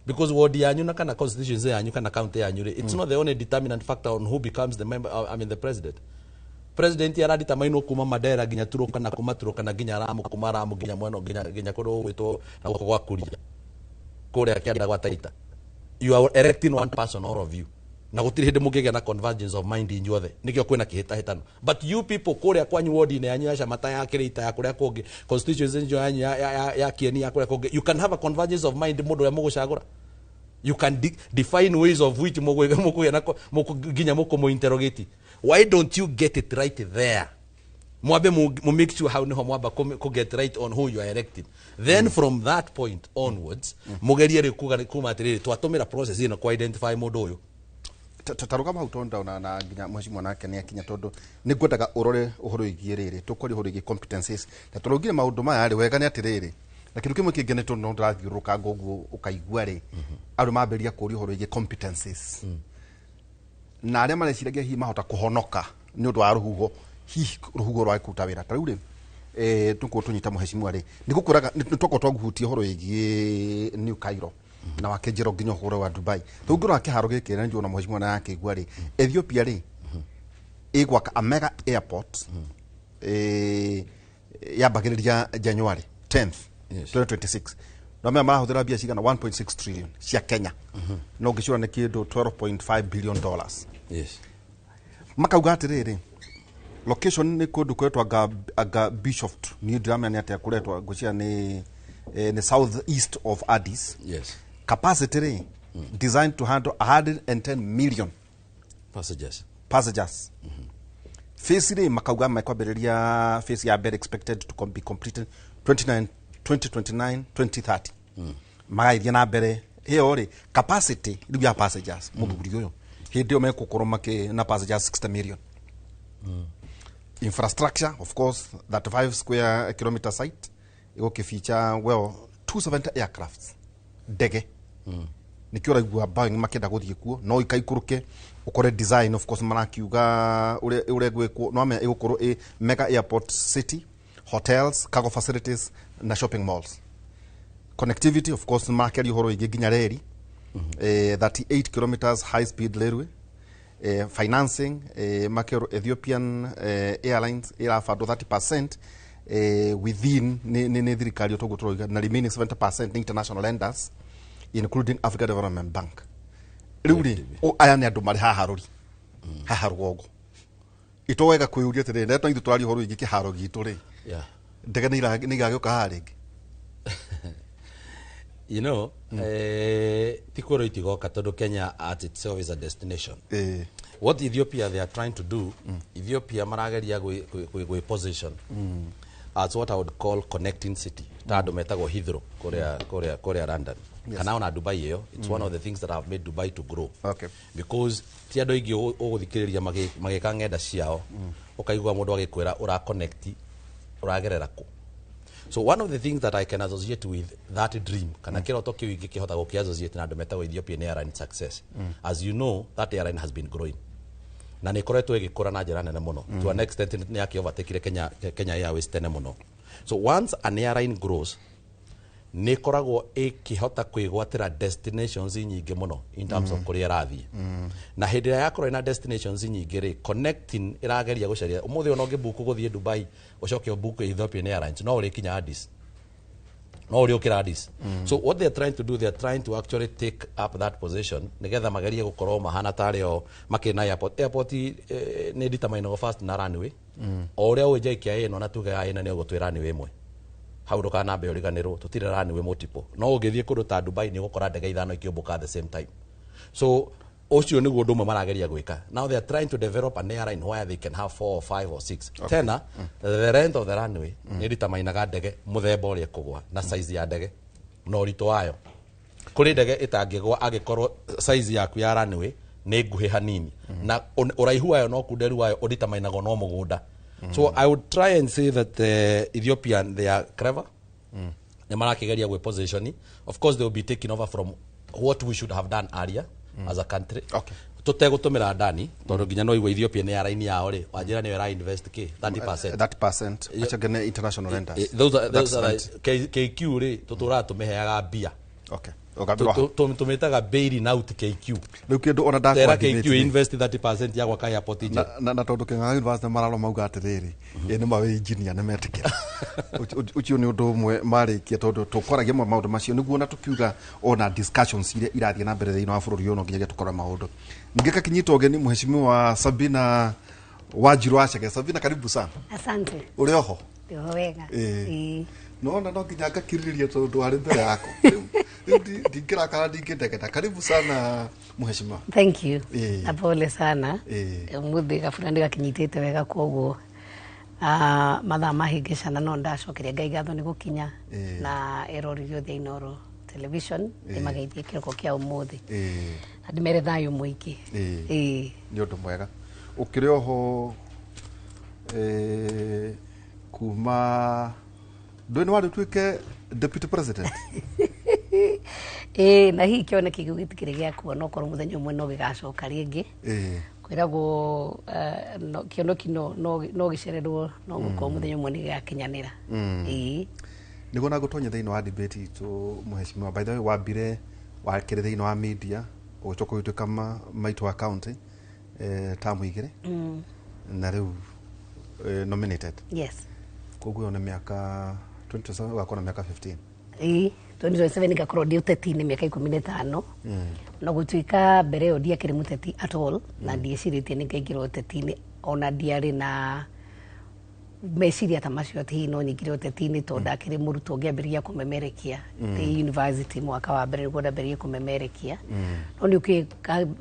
because ward yanyu na kana constituency yanyu kana county yanyu rĩ, it's not the only determinant factor on who becomes the member, I mean, the president. President araditamainwo kuma Mandera nginya Turukana, kuma Turukana nginya Ramu, kuma Ramu nginya mwena nginya kũndũ gwĩtwo na gũkũ gwa Kuria, kũrĩa kĩanda gwa Taita. You are electing one person, all of you, na gũtirĩ hĩndĩ mũngĩgĩa na convergence of mind inyuothe. Nĩkĩo kwĩna kĩhĩtahĩtano. But you people kũrĩa kwanyu, ward-inĩ yanyu ya Shamata, ya Kĩrĩita, ya kũrĩa kũngĩ, constituency yanyu ya Kieni, ya kũrĩa kũngĩ, you can have a convergence of mind. Mũndũ ũrĩa mũgũcagũra, you can define ways of which mũkũgĩa na nginya mũkũmũ interrogate. Why don't you get it right there? Mwambe mu make sure how niho mwamba ku get right on who you are electing, then from that point onwards mugerie rĩu kuga kuma atĩrĩrĩ, twatũmĩra process ĩno ku identify mũndũ ũyũ. Ta rũgama hau, tondũ ndaona na nginya mheshimiwa nake nĩ akinya, tondũ nĩ ngwendaga ũrore ũhoro wĩgiĩ rĩrĩ tũkwaria ũhoro wĩgiĩ competencies, na tũraugire maũndũ maya rĩ, wega nĩ atĩrĩrĩ, na kĩndũ kĩmwe kĩngĩ nĩ tondũ no ndĩrathiũrũrũkanga ũguo ũkaigua rĩ, andũ mambĩrĩria kũria ũhoro wĩgiĩ competencies, na arĩa mareciragia hihi mahota kũhonoka nĩ ũndũ wa rũhuho, hihi rũhuho rwa kũruta wĩra. Ta rĩu rĩ, tũkorwo tũnyita mheshimiwa rĩ, nĩ gũkũraga nĩ twakorwo twaguhutia ũhoro wĩgiĩ New Cairo na wakĩnjĩra nginya ũhoro wa Dubai. Rĩu ngĩrora kĩharo gĩkĩ na njuona mheshimiwa na yakĩigua rĩ, Ethiopia rĩ, ĩgwaka a mega airport, yambagĩrĩria January 10th 2026, na maya marahũthĩra mbia cigana 1.6 trillion cia Kenya, no ngĩcũra nĩ kĩndũ $12.5 billion. Makauga atĩrĩrĩ, Location nĩ kũndũ kũretwo anga Bishoftu, niĩ ndiramenya nĩ atĩa kũretwo, ngwĩciria nĩ nĩ south east of Addis. Capacity rĩ, designed to handle 110 million passengers. Passengers. Phase rĩ, makauga mekwambĩrĩria phase ya mbere expected to be completed 29 2029 2030, magagĩthiĩ na mbere. Ĩyo rĩ, capacity rĩu ya passengers, mũthuri ũyũ, hĩndĩ ĩyo mekũkorwo makĩ na passengers 60 million. Infrastructure, of course, 35 square kilometer site ĩgũkĩfeature, well, 270 aircrafts, ndege. Nikio ũraigua Boeing makĩenda gũthiĩ kuo, no ikaikũrũke ũkore design, of course, marakiuga ũrĩa ũrĩa gwĩkwo, no amenya ĩgũkorwo ĩ mega airport city, hotels, cargo facilities na shopping malls. Connectivity, of course, marakĩaria ũhoro wĩgiĩ nginya reri, 38 kilometers high speed railway. Financing, makero Ethiopian Airlines ĩrabandwo 30% within nĩ thirikari toguo tũroiga, na remaining 70% nĩ international lenders, including Africa Development Bank. Rĩu rĩ, aya nĩ andũ marĩ haha rũri haha rũgongo itowega kwĩyũria atĩrĩrĩ, na ithuĩ tũraria ũhoro wĩgiĩ kĩharo gitũ rĩ, ndege nĩ igagĩũka haha rĩngĩ? Ti kwĩrwo itigoka, tondũ Kenya at itself is a destination. What Ethiopia they are trying to do, Ethiopia marageria gwĩ position as what I would call connecting city, ta andũ metagwo Heathrow kũrĩa London, kana ona Dubai ĩyo. It's one of the things that have made Dubai to grow, because ti andũ aingĩ ũgũthikĩrĩria magĩka ng'enda ciao, ũkaigua mũndũ agĩkwĩra ũra connect ũragerera kũ. So one of the things that I can associate with that dream, kana kĩroto kĩu ingĩkĩhota gũkĩ associate na andũ metagwo Ethiopian Airline success. As you know, that airline has been growing na nä ĩkoretwo ĩgĩkũra na njĩra nene mũno, to an extent nĩ yakĩ overtakire Kenya Airways tene mũno. So once an airline grows, nä ĩkoragwo ĩkĩhota kwĩgwatĩra destinations nyingĩ mũno in terms of kũrĩa ĩrathiĩ. Na hĩndĩ ĩrĩa yakorwo ĩna destinations nyingĩ rĩ, connecting ĩrageria gũcaria. Ũmũthĩ ona ũngĩbuku gũthiĩ Dubai, ũcoke ũbuku Ethiopian Airlines, no ũrĩkinya Addis, no ũrĩũkĩra Addis. So what they are trying to do, they are trying to actually take up that position nĩgetha magerie gũkorwo mahana tarĩ o makĩrĩ na airport. Airport nĩ determinagwo first na runway. O ũrĩa ũĩ JKIA ĩno na tuge ya ĩna nĩ ũgũtwĩ runway ĩmwe hau, ndũkanambe ũriganĩrwo tũtirĩ runway multiple. No ũngĩthiĩ kũndũ ta Dubai, nĩ ũgũkora ndege ithano ikĩũmbũka at the same time. So ũcio nĩguo ũndũ ũmwe marageria gwĩka. Now they are trying to develop an airline where they can have four or five or six. Tena the length of the runway nĩ determinaga ndege mũthemba ũrĩa ĩkũgwa na size ya ndege na ũritũ wayo. Kũrĩ ndege ĩtangĩgwa angĩkorwo size yaku ya runway nĩ nguhĩ hanini, na ũraihu wayo no kunderu wayo ũdeterminagwo no mũgũnda. So I would try and say that Ethiopian, they are clever, nĩ marakĩgeria gwĩ position. Of course, they will be taking over from what we should have done earlier as a country, tũtegũtũmĩra ndani, tondũ nginya no igua Ethiopia nĩ airline yao rĩ, wanjĩra nĩyo ĩra invest kĩ 30%. 30%, acha international lenders. Those are the, KQ rĩ, tũtũraga tũmĩheaga mbia. Ũkambĩrwo Tũmĩtaga bailing out KQ. Rĩu kĩndũ ona tera ndakwa KQ invest 30% ya gwaka airport njerũ. Na tondũ Kĩng'ang'a University mararora mauga atĩrĩrĩ, ĩ nĩ ma wĩ engineer, nĩ metĩkĩra. Ũcio nĩ ũndũ ũmwe marĩkia, tondũ tũkwaragia maũndũ macio nĩguo na tũkiuga ona discussions iria irathiĩ na mbere thĩinĩ wa bũrũri ũyũ, no nginyagia tũkorwo maũndũ ningĩ. Kakinyitwo ũgeni Mheshimiwa Sabina Wanjiru Wachege. Sabina, karibu sana. Asante. Ũrĩ oho? Ndĩho wega. Ĩĩ. Ĩĩ. Nona no nginya ngakirĩrĩria tondũ warĩ mbere yakwa. Rĩu ndingĩrakara, ndingĩndegeta. Karibu sana, mheshimiwa. Thank you. Ĩĩ. Na pole sana. Ĩĩ. Ũmũthĩ gabura ndĩgakinyitĩte wega, koguo mathaa mahĩngĩcana, no ndacokeria Ngai ngatho nĩ gũkinya. Ĩĩ. Na eroreri othe a Inooro Television, ndĩmageithie kĩroko kĩa ũmũthĩ na ndĩmere thayũ mũingĩ. Ĩĩ. Ĩĩ. Nĩ ũndũ mwega ũkĩrĩ oho. Kuma ndũĩ nĩ warĩ ũtuĩke deputy president? Ĩĩ, na hihi kĩoneki kĩu gĩtikĩrĩ gĩa kuona, okorwo mũthenya ũmwe no gĩgacoka rĩngĩ. Kwĩragwo kĩoneki no gĩcererwo, no gũkorwo mũthenya ũmwe nĩ gĩgakinyanĩra. Ĩĩ. Nĩguo na ngũtonya thĩinĩ wa debate itũ, mheshimiwa. By the way, wambire wakĩrĩ thĩinĩ wa media, ũgĩcoka ũgĩtuĩka maitũ wa county tamu igĩrĩ, na rĩu nominated. Yes. Koguo ĩyo nĩ mĩaka 27, ũgakorwo na mĩaka 15. Ĩĩ, 2027 ngakorwo ndĩ ũteti-inĩ mĩaka 15, na gũtuĩka mbere ĩyo ndiakĩrĩ mũteti at all, na ndiecirĩtie nĩ ngaingĩra ũteti-inĩ. Ona ndiarĩ na meciria ta macio atĩ hihi no nyingĩre ũteti-inĩ, tondũ ndakĩrĩ mũrutwo ngĩambĩrĩria kũmemerekia ndĩ university. Mwaka wa mbere nĩguo ndambĩrĩirie kũmemerekia, no nĩ ũkĩ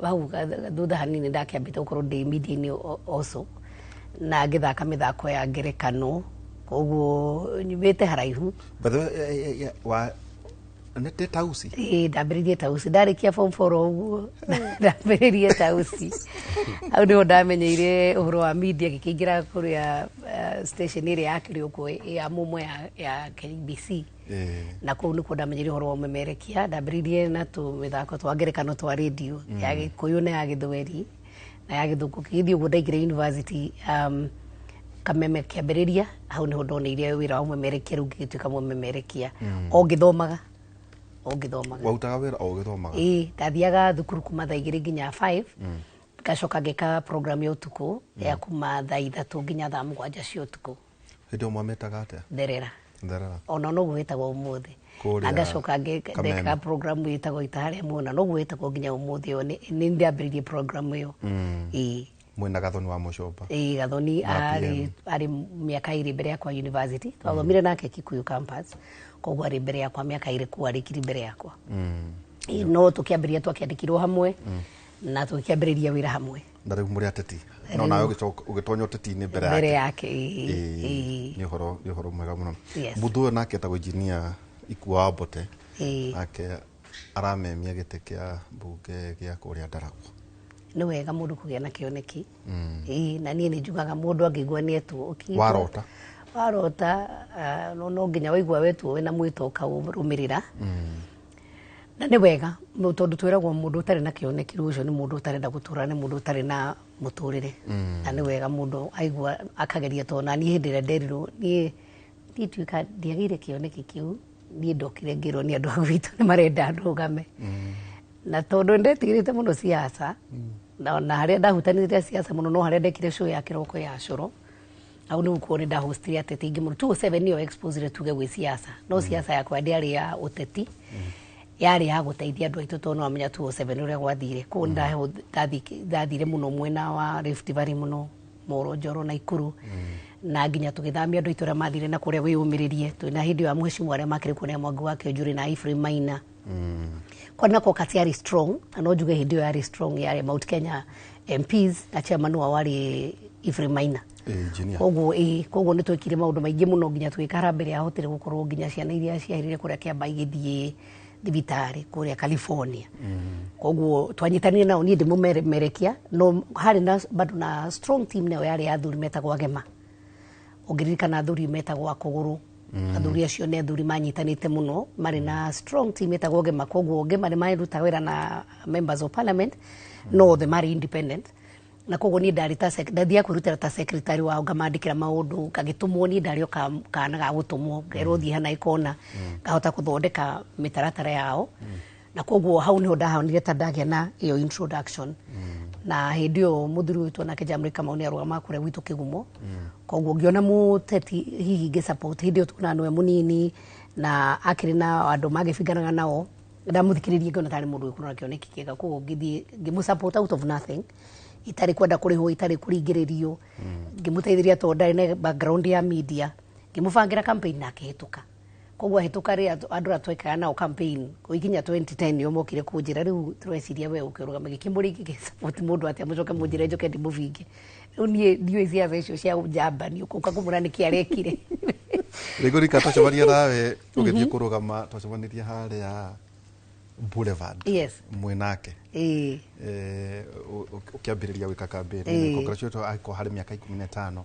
hau thutha hanini ndakĩambĩte gũkorwo ndĩ media-inĩ also na ngĩthaka mĩthako ya ngerekano, koguo nyumĩte haraihu. By the way, wa nĩ Tausi? Ĩĩ, ndambĩrĩirie Tausi ndarĩkia form 4 o ũguo, ndambĩrĩirie Tausi. Hau nĩho ndamenyeire ũhoro wa media, ngĩkĩingĩra kũrĩa station ĩrĩa yakĩrĩ ũguo ya mũmwe ya KBC. Na kũu nĩkuo ndamenyeire ũhoro wa ũmemerekia. Ndambĩrĩirie na tũmĩthako twa ngerekano twa radio ya Gĩkũyũ na ya Gĩthweri na ya Gĩthũngũ. Kĩgĩthiĩ ũguo ndaingĩra university, kameme kĩambĩrĩria. Hau nĩho ndoneire wĩra wa ũmemerekia, rĩu ngĩgĩtuĩka mũmemerekia o ngĩthomaga, o ngĩthomaga. Warutaga wĩra o ũgĩthomaga? Ĩĩ, ndathiaga thukuru kuma thaa 2 nginya 5, ngacoka ngĩka program ya ũtukũ ya kuma thaa 3 nginya thaa 7 cia ũtukũ. Hĩndĩ ĩyo mwamĩtaga atĩa? Therera. Therera. Ona noguo wĩtagwo ũmũthĩ. Kũrĩa Na ngacoka Kameme. ngeka program ĩtagwo Ita Harĩa Muona, noguo wĩtagwo nginya ũmũthĩ ũyũ. Nĩ ndambĩrĩirie program ĩyo, ĩĩ. Mwĩna Gathoni wa Mũcomba? Ĩĩ, Gathoni. Na Arĩ PM. arĩ mĩaka 2 mbere yakwa university. Twathomire nake Kikuyu campus, koguo arĩ mbere yakwa mĩaka 2, kuo arĩkiri mbere yakwa. Ĩĩ, no tũkĩambĩrĩria twakĩandĩkirwo hamwe na tũkĩambĩrĩria wĩra hamwe. Na rĩu mũrĩ ateti, no nawe ũgĩcoka ũgĩtonya ũteti-inĩ mbere mbere yake. Yake, ĩĩ. Ĩĩ, Ĩĩ. nĩ ũhoro mwega mũno. Yes. Mũndũ ũyũ nake etagwo Engineer Ikua wa Mbote. Nake aramemia gĩtĩ kĩa mbunge gĩa kũrĩa Ndaragwa. Nĩ wega mũndũ kũgĩa na kĩoneki. Ĩĩ, na niĩ nĩ njugaga mũndũ angĩigua nĩ etwo ũkĩitwo- Warota. Warota, no nginya waigua wetwo wĩna mwĩto ũkaũrũmĩrĩra, na nĩ wega tondũ twĩragwo mũndũ ũtarĩ na kĩoneki rĩu ũcio nĩ mũndũ ũtarenda gũtũra, nĩ mũndũ ũtarĩ na mũtũrĩre. Na nĩ wega mũndũ aigua akageria, tondũ na niĩ hĩndĩ ĩrĩa nderirwo niĩ tuĩka ndiagĩire kĩoneki kĩu, niĩ ndokire ngĩrwo nĩ andũ a gwitũ nĩ marenda ndũgame, na tondũ ndetigĩrĩte mũno siasa na harĩa ndahutanĩte siasa mũno no harĩa ndekire show ya kĩroko ya cũro. Hau nĩ gukorwo nĩ ndahostire ateti aingĩ mũno. 207 nĩyo exposure tuge gwĩ siasa, no siasa yakwa ndĩarĩ ya ũteti, yarĩ ya gũteithia andũ aitũ, tondũ nĩwamenya 207 ũrĩa gwathire. Koguo ndathire mũno mwena wa Rift Valley mũno, Moro, Njoro na Ikuru, na nginya tũgĩthamia andũ aitũ arĩa mathire na kũrĩa wĩyũmĩrĩrie. Twĩna hĩndĩ ĩyo ya mheshimiwa arĩa makĩrĩ kuo nĩ Mwangi wa Kĩonjũrĩ na Ephraim Maina. Kwarĩ na caucus yarĩ strong, na no njuge hĩndĩ ĩyo yarĩ strong, yarĩ Mount Kenya MPs, na chairman wao warĩ Ephraim Maina. Engineer. Koguo ĩĩ, koguo nĩ twekire maũndũ maingĩ mũno nginya twĩka harambee ĩrĩa yahotire gũkorwo nginya ciana iria ciahĩrire kũrĩa Kĩamba igĩthiĩ thibitarĩ kũrĩa California. Koguo twanyitanire nao, niĩ ndĩmũmerekia, no harĩ na bado na strong team nayo yarĩ ya athuri metagwo Agema. Ũngĩririkana athuri metagwo Akũgũrũ, athuri acio nĩ athuri manyitanĩte mũno, marĩ na strong team ĩtagwo Gema. Koguo Gema nĩ maruta wĩra na members of parliament, no othe marĩ independent, na koguo niĩ ndarĩ ta ndathiaga kwĩrutĩra ta secretary wao, ngamandĩkĩra maũndũ ngagĩtũmwo. Niĩ ndarĩ o kana ga gũtũmwo, ngerwo thiĩ hana ĩkona, ngahota gũthondeka mĩtaratara yao. Na koguo hau niho ndahonire ta ndagĩa na ĩyo introduction. Na hĩndĩ ĩyo mũthuri witũ nake Jamri Kamau nĩ arũgamaga kũrĩa gwitũ Kĩgumo, koguo ngĩona mũteti hihi ngĩ support. Hĩndĩ ĩyo tuona nĩwe mũnini na akĩrĩ na andũ magĩbinganaga nao, ndamũthikĩrĩria ngĩona tarĩ mũndũ wĩkũrwo na kĩoneki kĩega. Koguo ngĩthiĩ ngĩmũ support out of nothing, itarĩ kwenda kũrĩhwo, itarĩ kũringĩrĩrio, ngĩmũteithĩria tondũ ndarĩ na background ya media, ngĩmũbangĩra campaign na akĩhĩtũka. Koguo ahĩtũka rĩ, andũ arĩa twekaga nao campaign gũikinya 2010 nĩo mokire kũnjĩra, rĩu tũreciria we ũkĩrũgama gĩkĩmũrĩ gĩgĩsupport mũndũ atĩa, mũcoke mũnjĩre njoke ndĩmũbinge. Rĩu niĩ ndiũĩ ciaca icio cia njamba nĩ ũkũka kũmũra nĩkĩ arekire. Rĩngĩ rika twacemania nawe ũgĩthiĩ kũrũgama, twacemanirie harĩa Boulevard. Mwĩnake. Ũkĩambĩrĩria gwĩka campaign. Congratulations, angĩkorwo harĩ mĩaka 15.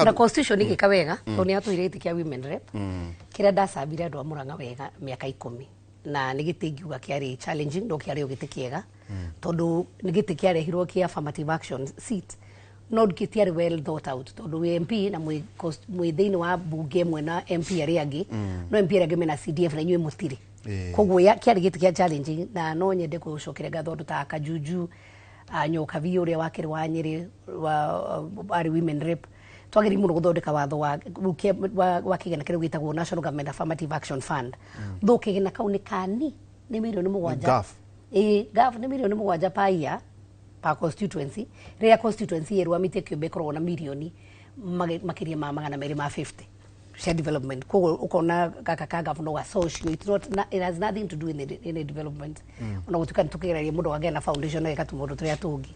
Na constitution ĩgĩka wega tondũ nĩ yatũire gĩtĩ kĩa women rep kĩrĩa ndacambire andũ a Murang'a wega mĩaka 10, na nĩ gĩtĩ ingiuga kĩarĩ challenging, no kĩarĩ o gĩtĩ kĩega tondũ nĩ gĩtĩ kĩarehirwo kĩa affirmative action seat, no gĩtiarĩ well thought out, tondũ wĩ MP na mwĩ thĩinĩ wa mbunge ĩmwe na MP arĩa angĩ, no MP arĩa angĩ mena CDF na inyuĩ mũtirĩ. Koguo kĩarĩ gĩtĩ kĩa challenging, na no nyende gũcokeria ngatho andũ ta Kajuju, Nyokabi ũrĩa wakĩrĩ wa Nyĩrĩ wa arĩ women rep. Twagĩrĩire mũno gũthondeka watho wa kĩgĩna kĩrĩa gĩtagwo National Government Affirmative Action Fund. Though kĩgĩna kau nĩ kani nĩ mirioni 7. GAF. Ĩĩ, GAF nĩ mirioni 7 per year, per constituency, rĩrĩa constituency ĩrũgamĩtie kĩũmbe ĩkoragwo na mirioni makĩria ma 250 cia development. Koguo ũkona gaka ka gavana ga social, it's not it has nothing to do in the, in the development, ona gũtuĩka nĩ tũkĩgeragia mũndũ agĩa na foundation na gĩka tũmaũndũ tũrĩa tũngĩ.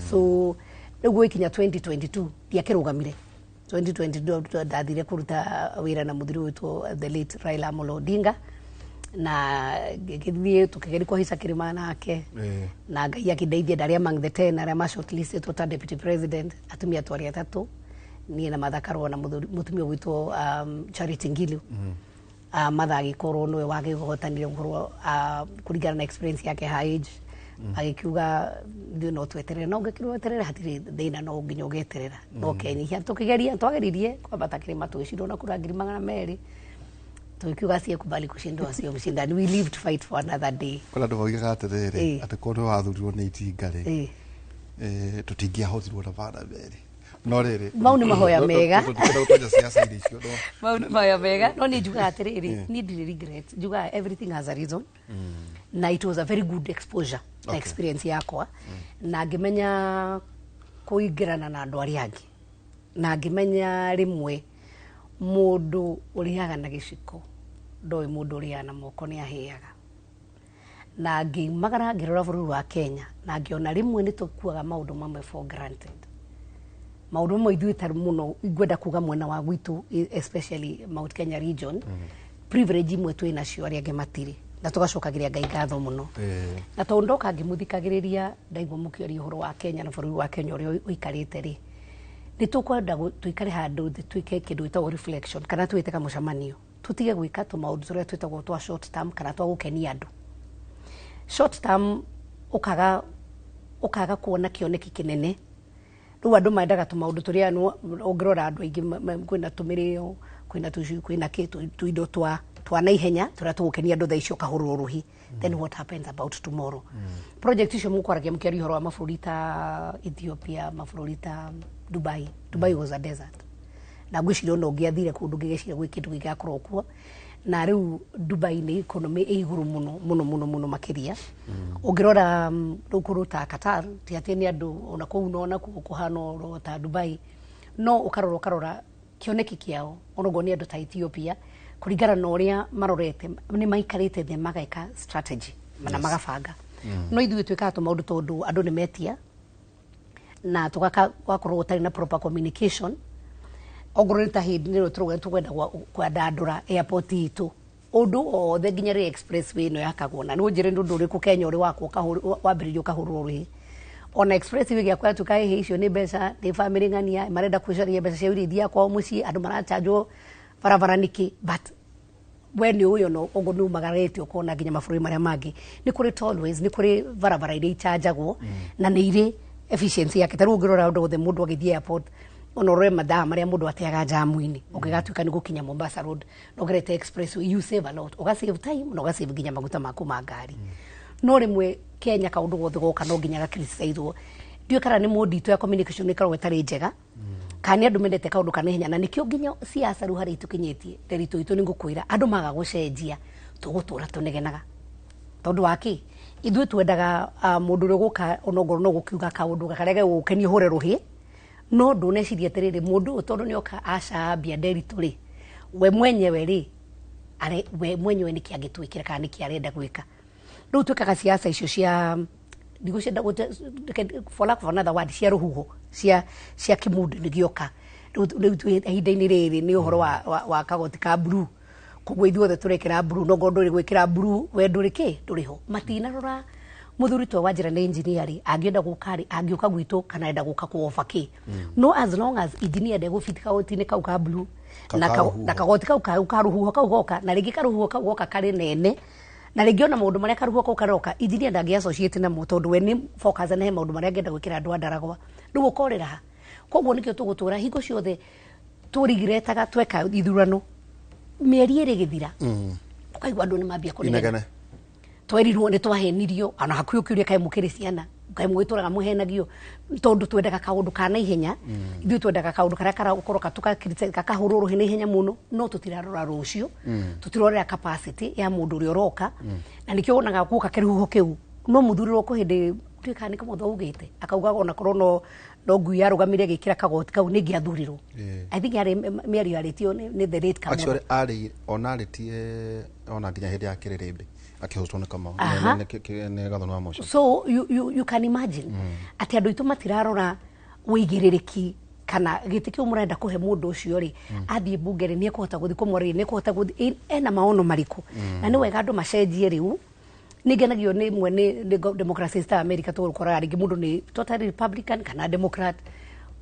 So rĩu gwĩkinya 2022 ndiakĩrũgamire. 2022 ndathire kũruta wĩra na mũthuri witũ, the late Raila Amolo Odinga, na ngĩgĩthiĩ tũkĩgeria kũhaica kĩrĩma nake, na Ngai akĩndeithia ndarĩ among the 10 arĩa ma shortlisted ta deputy president. Atumia twarĩ atatũ, niĩ na Martha Karua na mũtumia ũgwĩtwo Charity Ngilu. Martha agĩkorwo nĩwe wagĩhotanire gũkorwo kũringana na experience yake, her age, agĩkiuga ithuĩ no tweterere, no ngĩkĩrwo weterere hatirĩ thĩna, no nginya ũgeterera no kenyihia. Tũkĩgeria, twageririe kwambata kĩrĩma, tũgĩcindwo na kura 200,000. Tũgĩkiuga asiyekubali kushindwa sio mshindani. We live to fight for another day. Kwĩna andũ maugaga atĩrĩrĩ, atĩ korwo nĩwe wathurirwo nĩ itinga rĩ, tũtingĩahotirwo na 200, no rĩrĩ Mau nĩ mahoya mega. Tũtingĩenda gũtonya ciaca-inĩ icio, no Mau nĩ mahoya mega, no niĩ njugaga atĩrĩrĩ, niĩ ndirĩ regret. Njugaga everything has a reason, na it was a very good exposure na experience yakwa, na ngĩmenya kũingĩrana na andũ arĩa angĩ, na ngĩmenya rĩmwe mũndũ ũrĩaga na gĩciko ndoĩ mũndũ ũrĩaga na moko nĩ ahĩaga. Na ngĩimagara ngĩrora bũrũri wa Kenya na ngĩona rĩmwe nĩ tũkuaga maũndũ mamwe for granted, maũndũ mamwe ithuĩ ta mũno ngwenda kuga mwena wa gwitũ, especially Mount Kenya region, privilege imwe twĩ nacio arĩa angĩ matirĩ, na tũgacokagĩria Ngai ngatho mũno. Na tondũ ndoka ngĩmũthikagĩrĩria, ndaigua mũkĩaria ũhoro wa Kenya na bũrũri wa Kenya ũrĩa ũikarĩte rĩ, nĩ tũkwenda tũikare handũ thĩ twĩke kĩndũ gĩtagwo reflection, kana twĩte kamũcemanio, tũtige gwĩka tũmaũndũ tũrĩa twĩtagwo twa short term kana twa gũkenia andũ short term, ũkaga kuona kĩoneki kĩnene. Rĩu andũ mendaga tũmaũndũ tũrĩa ũngĩrora andũ aingĩ kwĩna tũmĩrĩo, kwĩna tũcui, kwĩna kĩ tũindo twa naihenya tũrĩa tũgũkenia andũ thaa icio, ũkahũrwo rũhi. Then what happens about tomorrow? Project icio mũkwaragia mũkĩaria ũhoro wa mabũrũri ta Ethiopia, mabũrũri ta Dubai. Dubai was a desert, na ngwĩciria ona ũngĩathire kũndũ ngĩgeciria gwĩ kĩndũ gĩgakorwo kuo. Na rĩu Dubai nĩ economy ĩ igũrũ mũno mũno mũno mũno makĩria. Ũngĩrora rĩu kũndũ ta Qatar, ti atĩ nĩ andũ ona kũu no nakuo kũhana oro ta Dubai, no ũkarora kĩoneki kĩao onoguo nĩ andũ ta Ethiopia, kũringana na ũrĩa marorete, nĩ maikarĩte thĩ mageka strategy na magabanga. No ithuĩ twĩkaga tũmaũndũ tondũ andũ nĩ metia, na tũgaka gwakorwo gũtarĩ na proper communication. Ongorwo nĩ ta hĩndĩ nĩrĩo tũrauga tũkwenda kwandandũra airport itũ, ũndũ wothe nginya rĩrĩa expressway ĩno yakagwo, na nĩ ũnjĩre nĩ ũndũ ũrĩkũ Kenya ũrĩ wakwo wambĩrĩrio ũkahũrwo rũhĩ? Ona expressway gĩakwa yatuĩka ĩhĩ, icio nĩ mbeca, nĩ family ng'ania marenda kwĩcaria mbeca cia irio ithiaga kwao mũciĩ, andũ marachanjwo barabara nĩkĩ? But we nĩ ũĩ ona ũguo nĩ umagarĩte, ũkona nginya mabũrũri marĩa mangĩ nĩ kũrĩ tollways, nĩ kũrĩ barabara iria ichanjagwo na nĩ irĩ efficiency yake. Ta rĩu ũngĩrora ũndũ wothe mũndũ agĩthiĩ airport, ona ũrore mathaa marĩa mũndũ ateaga jamu-inĩ ũngĩgatuĩka nĩ gũkinya Mombasa Road na ũgerete expressway, you save a lot, ũga save time na ũga save nginya maguta maku ma ngari. No rĩmwe Kenya kaũndũ gothe goka no nginya gakriticizwo. Ndiũĩ kana nĩ mode itũ ya communication ĩkoragwo ĩtarĩ njega, kana nĩ andũ mendete kaũndũ kana ihenya, na nĩkĩo nginya siasa rĩu harĩa itũkinyĩtie nderitũ itũ. Nĩ ngũkwĩra, andũ maga gũcenjia tũgũtũra tũnegenaga, tondũ wa kĩ? Ithuĩ twendaga mũndũ ũrĩa ũgũka onongorwo no gũkiuga kaũndũ karĩa gegũgũkenia ũhũre rũhĩ, no ndũneciria atĩrĩrĩ, mũndũ ũyũ tondũ nĩoka acambia nderitũ rĩ, we mwenyewe rĩ, we mwenyewe nĩkĩ angĩtwĩkĩra kana nĩkĩ arenda gwĩka? Rĩu twĩkaga siasa icio cia ndigũcienda for lack of another word, cia rũhuho, cia kĩmundu nĩ gĩoka. Rĩu twĩ ihinda-inĩ rĩrĩ nĩ ũhoro wa kagoti ka blue, koguo ithuothe tũrekĩra blue, no ngorwo ndũrĩ gwĩkĩra blue we ndũrĩ kĩ, ndũrĩ ho. Matinarora mũthuri twa Wanjĩra nĩ engineer rĩ, angĩenda gũka rĩ, angĩũka gwitũ kana enda gũka kũoba kĩ? No as long as engineer ndegũbiti kagoti-inĩ kau ka blue na karũhuho. Na kagoti kau ka rũhuho kau goka, na rĩngĩ karũhuho kau goka karĩ nene, na rĩngĩ ona maũndũ marĩa karũhuho kau karoka engineer ndangĩ associate namo, tondũ we nĩ focus na he maũndũ marĩa angĩenda gwĩkĩra andũ a Ndaragwa. Rĩu ũkorĩra ha? Koguo nĩkĩo tũgũtũra hingo ciothe tũrigiretaga tweka ithurano, mĩeri 2 ĩgĩthira ũkaigua andũ nĩ mambia kũnegena. Inegene. Twerirwo nĩ twahenirio, ona hakuhĩ ũkĩũria kaĩ mũkĩrĩ ciana, kaĩ mũgĩtũraga mũhenagio, tondũ twendaga kaũndũ ka naihenya. Ithuĩ twendaga kaũndũ karĩa karakorwo gakahũrwo rũhĩ na ihenya mũno, no tũtirarora rũciũ, tũtirorera capacity ya mũndũ ũrĩa ũroka. Na nĩkĩo wonaga guoka kĩrũhuho kĩu no mũthurĩrwo kũ hĩndĩ Ndiũĩ kana nĩ Kamotho augĩte, akauga ona korwo no ngui yarũgamire ĩgĩkĩra kagoti kau nĩ ingĩathurirwo. I think yarĩ mĩario yarĩtio nĩ the late Kamotho. Actually arĩ ona arĩtie ona nginya hĩndĩ ya kĩrĩrĩmbĩ akĩhotwo nĩ Kamau. Nĩ Gathoni wa Mũco. So you can imagine atĩ andũ aitũ matirarora wĩigĩrĩrĩki kana gĩtĩ kĩu mũrenda kũhe mũndũ ũcio rĩ, athiĩ mbunge rĩ, nĩ ekũhota gũthiĩ kũmwarĩria, nĩ ekũhota gũthiĩ ena maono marĩkũ? Na nĩ wega andũ macenjie. Rĩu nĩ ngenagio nĩ imwe nĩ democracy ta America, tondũ ũkoraga rĩngĩ mũndũ nĩ totally Republican kana Democrat,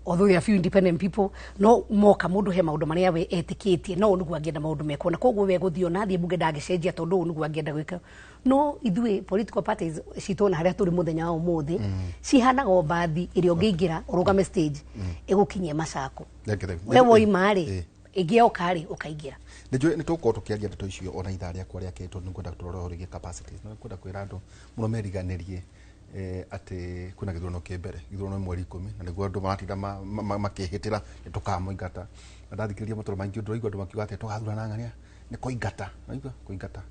although there are few independent people, no moka mũndũ he maũndũ marĩa we etĩkĩtie no ũũ nĩguo angĩenda maũndũ mekwo, na koguo we gũthiĩ ona athiĩ mbunge ndangĩcenjia tondũ ũũ nĩguo angĩenda gwĩka. No ithuĩ political parties citũ ona harĩa tũrĩ mũthenya wa ũmũthĩ cihanaga o mbathi ĩrĩa ũngĩingĩra ũrũgame stage ĩgũkinyie Macako. Thank you, thank you. We woima rĩ, ĩngĩ yoka rĩ, ũkaingĩra. Nĩ njũĩ nĩ tũgũkorwo tũkĩaria ndeto icio ona ithaa rĩakwa rĩa kerĩ, tondũ nĩ ngwenda tũrore ũhoro wĩgiĩ capacities, na ngwenda kwĩra andũ mũno meriganĩrie atĩ kwĩna gĩthurano kĩ mbere, gĩthurano nĩ mweri 10, na nĩguo andũ maratinda makĩhĩtĩra nĩ tũkamũingata. Na ndathikĩrĩria matũra maingĩ ndĩraigua andũ makiuga atĩ tũgathurana ng'ania nĩ kũingata, naigua kũingata,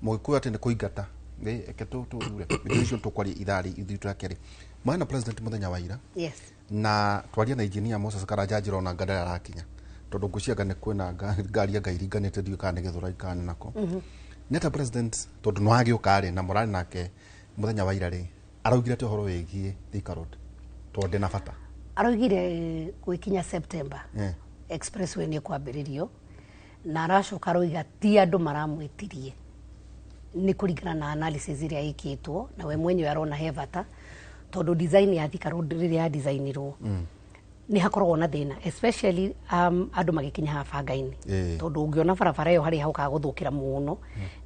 mũgĩkũyũ atĩ nĩ kũingata. Eke tũthure nĩkĩo icio tũkwaria ithaa ithuĩ rĩa kerĩ mwana president mũthenya wa ira. Na twaria na engineer Moses Karanja, njĩra ona nga arakinya, tondũ ngwĩciria nĩ kwĩna ngari anga iringanĩte, ndiũĩ kana nĩ Gĩthũrai kana nĩ nako nĩ president, tondũ nĩ wagĩũka rĩ na mũrarĩ nake mũthenya wa ira rĩ, araugire atĩ ũhoro wĩgiĩ Thika Road, tondũ ndĩ na bata. Araugire gwĩkinya September expressway nĩ kwambĩrĩrio, na aracoka aroiga ti andũ maramwĩtirie, nĩ kũringana na analysis ĩrĩa ĩkĩtwo na we mwenyewe arona he bata, tondũ design ya Thika Road rĩrĩa ya designirwo nĩ hakoragwo na thĩna, especially andũ magĩkinya haha banga-inĩ, tondũ ũngĩona barabara ĩyo harĩa hokaga gũthũkĩra mũno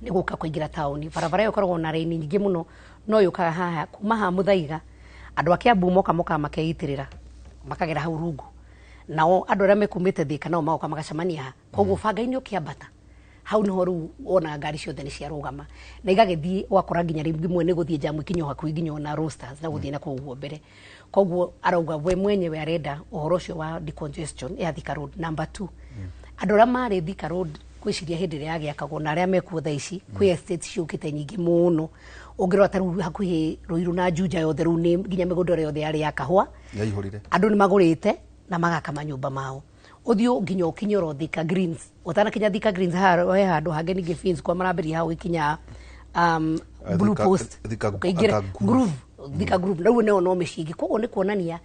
nĩ gũka kũingĩra taũni. Barabara ĩyo ĩkoragwo na raini nyingĩ mũno, no yũkaga haha kuma haha Mũthaiga, andũ a Kiambu moka mokaga makeitĩrĩra makagera hau rungu, nao andũ arĩa mekumĩte Thika nao magoka magacemania haha. Koguo banga-inĩ ũkĩambata hau niho rĩu wonaga ngari ciothe nĩ ciarũgama na igagĩthiĩ, ũgakora nginya rĩmwe nĩ gũthiĩ jamu ikinya hakuhĩ nginya ona Roasters na gũthiĩ na kũu ũguo mbere. Koguo arauga we mwenyewe arenda ũhoro ũcio wa decongestion ya Thika Road. Number two, andũ arĩa marĩ Thika Road gwĩciria hĩndĩ ĩrĩa yagĩakagwo na arĩa mekuo thaa ici, kwĩ estate ciũkĩte nyingĩ mũno. Ũngĩrora ta rĩu hakuhĩ Ruiru na Juja yothe, rĩu nĩ nginya mĩgũnda ĩrĩa yothe yarĩ ya kahũa yaihũrire. Andũ nĩ magũrĩte na magaka manyũmba mao. Ũthiĩ nginya ũkinye oro Thika Greens, ũtanakinya Thika Greens he handũ hangĩ ningĩ Fins kwa marambĩrĩria hau gĩkinya Blue Post. Thika ũkaingĩra Thika Groove. Groove, Thika Groove, na rĩu nĩyo no mĩciĩ ĩngĩ. Koguo nĩ kuonania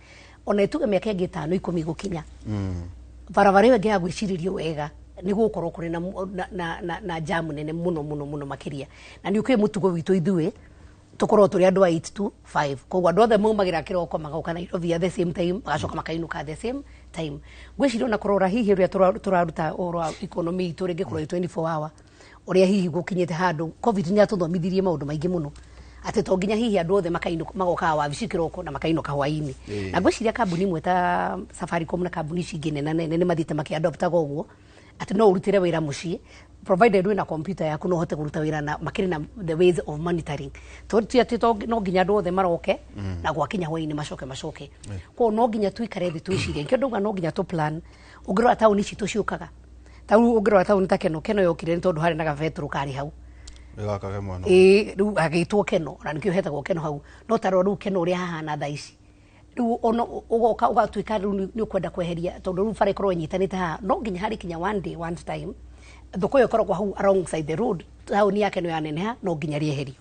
ona ĩtuge mĩaka ĩngĩ 5, 10 gũkinya, barabara ĩyo ĩngĩ ya gwĩcirĩrio wega nĩ gũgũkorwo kũrĩ na jamu nene mũno mũno mũno makĩria. Na nĩ ũkĩũĩ mũtugo witũ ithuĩ tũkorwo tũrĩ andũ a 8 to 5, koguo andũ othe maumagĩra kĩroko magoka Nairobi at the same time, magacoka makainũka at the same time. Ngwĩciria ona kũrora hihi ũrĩa tũraruta ũhoro wa economy itũ rĩngĩ kũrora 24 hour, ũrĩa hihi gũkinyĩte handũ COVID nĩ atũthomithirie maũndũ maingĩ mũno, atĩ to nginya hihi andũ othe makainũka magokaga wabici kĩroko na makainũka hwaĩ-inĩ. Na ngwĩciria kambuni imwe ta Safaricom na kambuni ici ingĩ nene nene nĩ mathiĩte makĩadoptaga ũguo, atĩ no ũrutĩre wĩra mũciĩ provided wĩna computer yaku, no ũhote kũruta wĩra, na makĩrĩ na the ways of monitoring, tondũ ti atĩ no nginya andũ othe maroke na gwakinya hwaĩ-inĩ macoke. Koguo no nginya tuikare thĩ twĩcirie, nĩkĩo ndauga no nginya tũ plan. Ũngĩrora taũni ici tũciũkaga, ta rĩu ũngĩrora taũni ta Keno, Keno yokire nĩ tondũ harĩ na gabetũrũ karĩ hau. Gaka mwana. Ĩĩ, rĩu hagĩtwo Keno, ona nĩkĩo hetagwo Keno hau. No ta rora rĩu Keno ũrĩa hahana thaa ici. Rĩu ona ũgoka ũgatuĩka rĩu nĩ ũkwenda kweheria, tondũ rĩu bara ĩkorwo ĩnyitanĩte haha, no nginya harĩ kinya one day, one time, thoko ĩyo ĩkoragwo hau alongside the road, taũni ya Keno yaneneha, no nginya rĩeherio.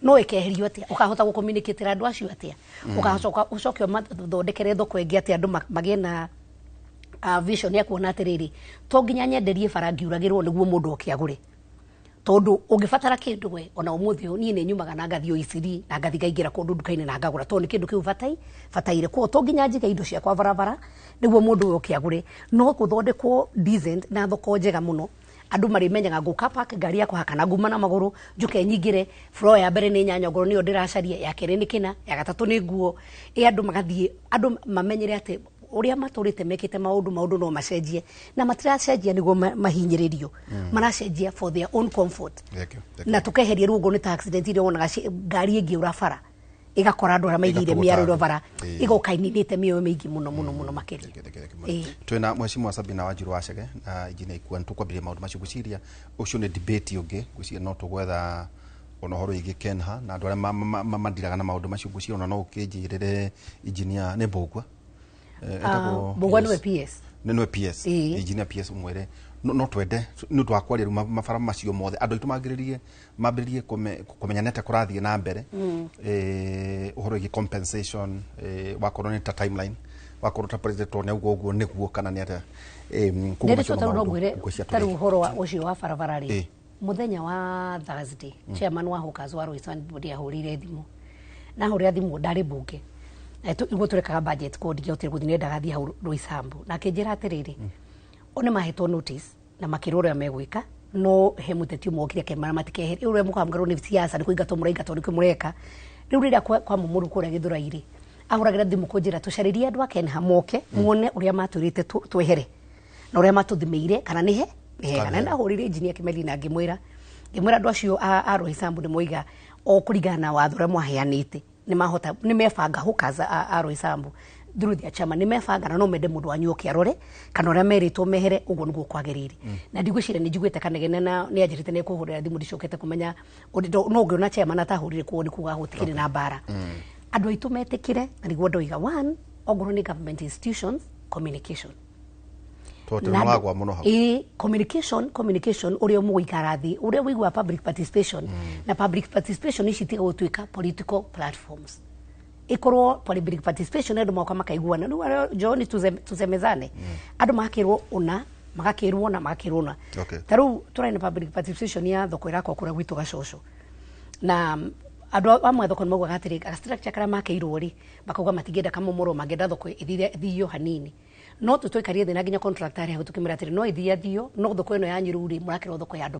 No ĩkeherio atĩa? Ũkahota gũcommunicatĩra andũ acio atĩa? Ũgacoka ũcoke ũmathondekere thoko ĩngĩ atĩa? Andũ magĩe na vision ya kuona atĩrĩrĩ, to nginya nyenderie bara ngiuragĩrwo nĩguo mũndũ oke agũre, tondũ ũngĩbatara kĩndũ we ona ũmũthĩ ũyũ niĩ nĩ nyumaga na ngathiĩ o Eastleigh na ngathiĩ ngaingĩra kũndũ nduka-inĩ na ngagũra, tondũ nĩ kĩndũ kĩu bataire. Koguo to nginya njige indo ciakwa barabara nĩguo mũndũ ũyũ oke agũre. No gũthondekwo decent na thoko njega mũno, andũ marĩmenyaga ngũka park ngari yakwa haha kana nguma na magũrũ njũke nyingĩre. Floor ya mbere nĩ nyanya ongorwo nĩyo ndĩracaria, ya kerĩ nĩ kĩna, ya gatatũ nĩ nguo. Ĩ andũ magathiĩ, andũ mamenyere atĩ ũrĩa matũrĩte mekĩte maũndũ no macenjie, na matiracenjia nĩguo mahinyĩrĩrio, maracenjia for their own comfort. Thank you, thank you. Na tukeheria rĩu ũguo nĩ ta accident iria wonaga ngari ĩngĩũra bara ĩgakora andũ arĩa maigĩire Ĩgatũgũta mĩarũro andũ. bara, ĩgoka ininĩte mĩoyo mĩingĩ mũno mũno mũno makĩria. Thank you, thank you, thank you. Twina mheshimiwa Sabina Wanjiru wa Chege na engineer Ikua, nĩ tũkwambĩrĩria maũndũ macio. Ngwĩciria ũcio nĩ debate ũngĩ, ngwĩciria no tũgwetha Ona ũhoro wĩgiĩ Kenha na andũ arĩa mandiraga na maũndũ macio, ngwĩciria ona no ũkĩnjĩrĩre engineer nĩ Mbũgua. Etagwo Mbũgua nĩwe PS. Nĩ nĩwe PS. Ĩĩ. Engineer PS ũmwĩre no twende nĩ ũndũ wa kwaria rĩu mabara macio mothe, andũ aitũ mangĩrĩrie mambĩrĩrie kũmenya nĩ atĩa kũrathiĩ na mbere, ũhoro wĩgiĩ compensation, wakorwo nĩ ta timeline, wakorwo ta president nĩ auga ũguo nĩguo kana nĩ atĩa. Koguo nĩ macio no tarĩu no maũndũ ngwĩre ngwĩciria tarĩu tũrĩ. Ũhoro wa ũcio wa barabara rĩ, Ĩĩ. Mũthenya wa Thursday, chairman wa hawkers wa Roysambu ahũrĩire thimũ, na ahũrĩra thimũ ndarĩ mbunge. Niguo tũrekaga budget ko ndingĩahotire gũthiĩ, nendaga thiĩ hau Roysambu, na akĩnjĩra atĩrĩrĩ, o nĩ mahetwo notice na makĩrwo ũrĩa megwĩka, no he mũteti ũmwe okire akĩmera matikehere rĩu ũrĩa mũkamũkerwo nĩ siasa, nĩ kũingatwo mũraingatwo, nĩkĩ mũreka rĩu rĩrĩa kwa mũmũru kũrĩa Gĩthũrai-rĩ, ahũragĩra thimũ kũnjĩra tũcarĩrie andũ a Kenha moke muone ũrĩa matwĩrĩte twehere na ũrĩa matũthimĩire kana nĩhe nĩ hega. Na ndahũrĩire engineer Kĩmeli na ngĩmwĩra andũ acio a Roysambu nĩ moiga o kũringana na watho ũrĩa mwaheanĩte nĩ mahota nĩ mebanga hawkers a Roysambu through their chairman nĩ mebanga na no mende mũndũ wanyu oke arore kana ũrĩa merĩtwo mehere ũguo nĩguo kwagĩrĩire. Na ndigwĩciria nĩ njiguĩte kanegene na nĩ anjĩrĩte nĩ ekũhũrĩra thimũ, ndicokete kũmenya no ngĩona chairman atahũrire kuo nĩ kuga gũtikĩrĩ na mbara. Andũ aitũ metĩkĩre na nĩguo ndoiga one, ongorwo nĩ government institutions, communication. Tondũ Na nĩ wagwa mũno hau. Ĩĩ, communication, ũrĩa mũgũikara thĩ, ũrĩa ũiguaga public participation, na public participation ici tiga gũtuĩka political platforms, ikorwo public participation andũ moka makaiguana. Rĩu arĩa John tusemezane, andũ magakĩrwo ũna, magakĩrwo ũna, magakĩrwo ũna. Ta rĩu tũrarĩ na public participation ya thoko ĩrakwo kũrĩa gwitũ Gacoco, na andũ amwe a thoko nĩ maugaga atĩrĩ ga structure karĩa makĩirwo rĩ, makauga matingĩenda kamomorwo, mangĩenda thoko ĩthio hanini. No tũtũikarie thĩ na nginya contractor arĩ hau tũkĩmwĩra atĩrĩ no ĩthiathio, no thoko ĩno yanyu rĩu rĩ, mũrakĩrwo thoko ya andũ.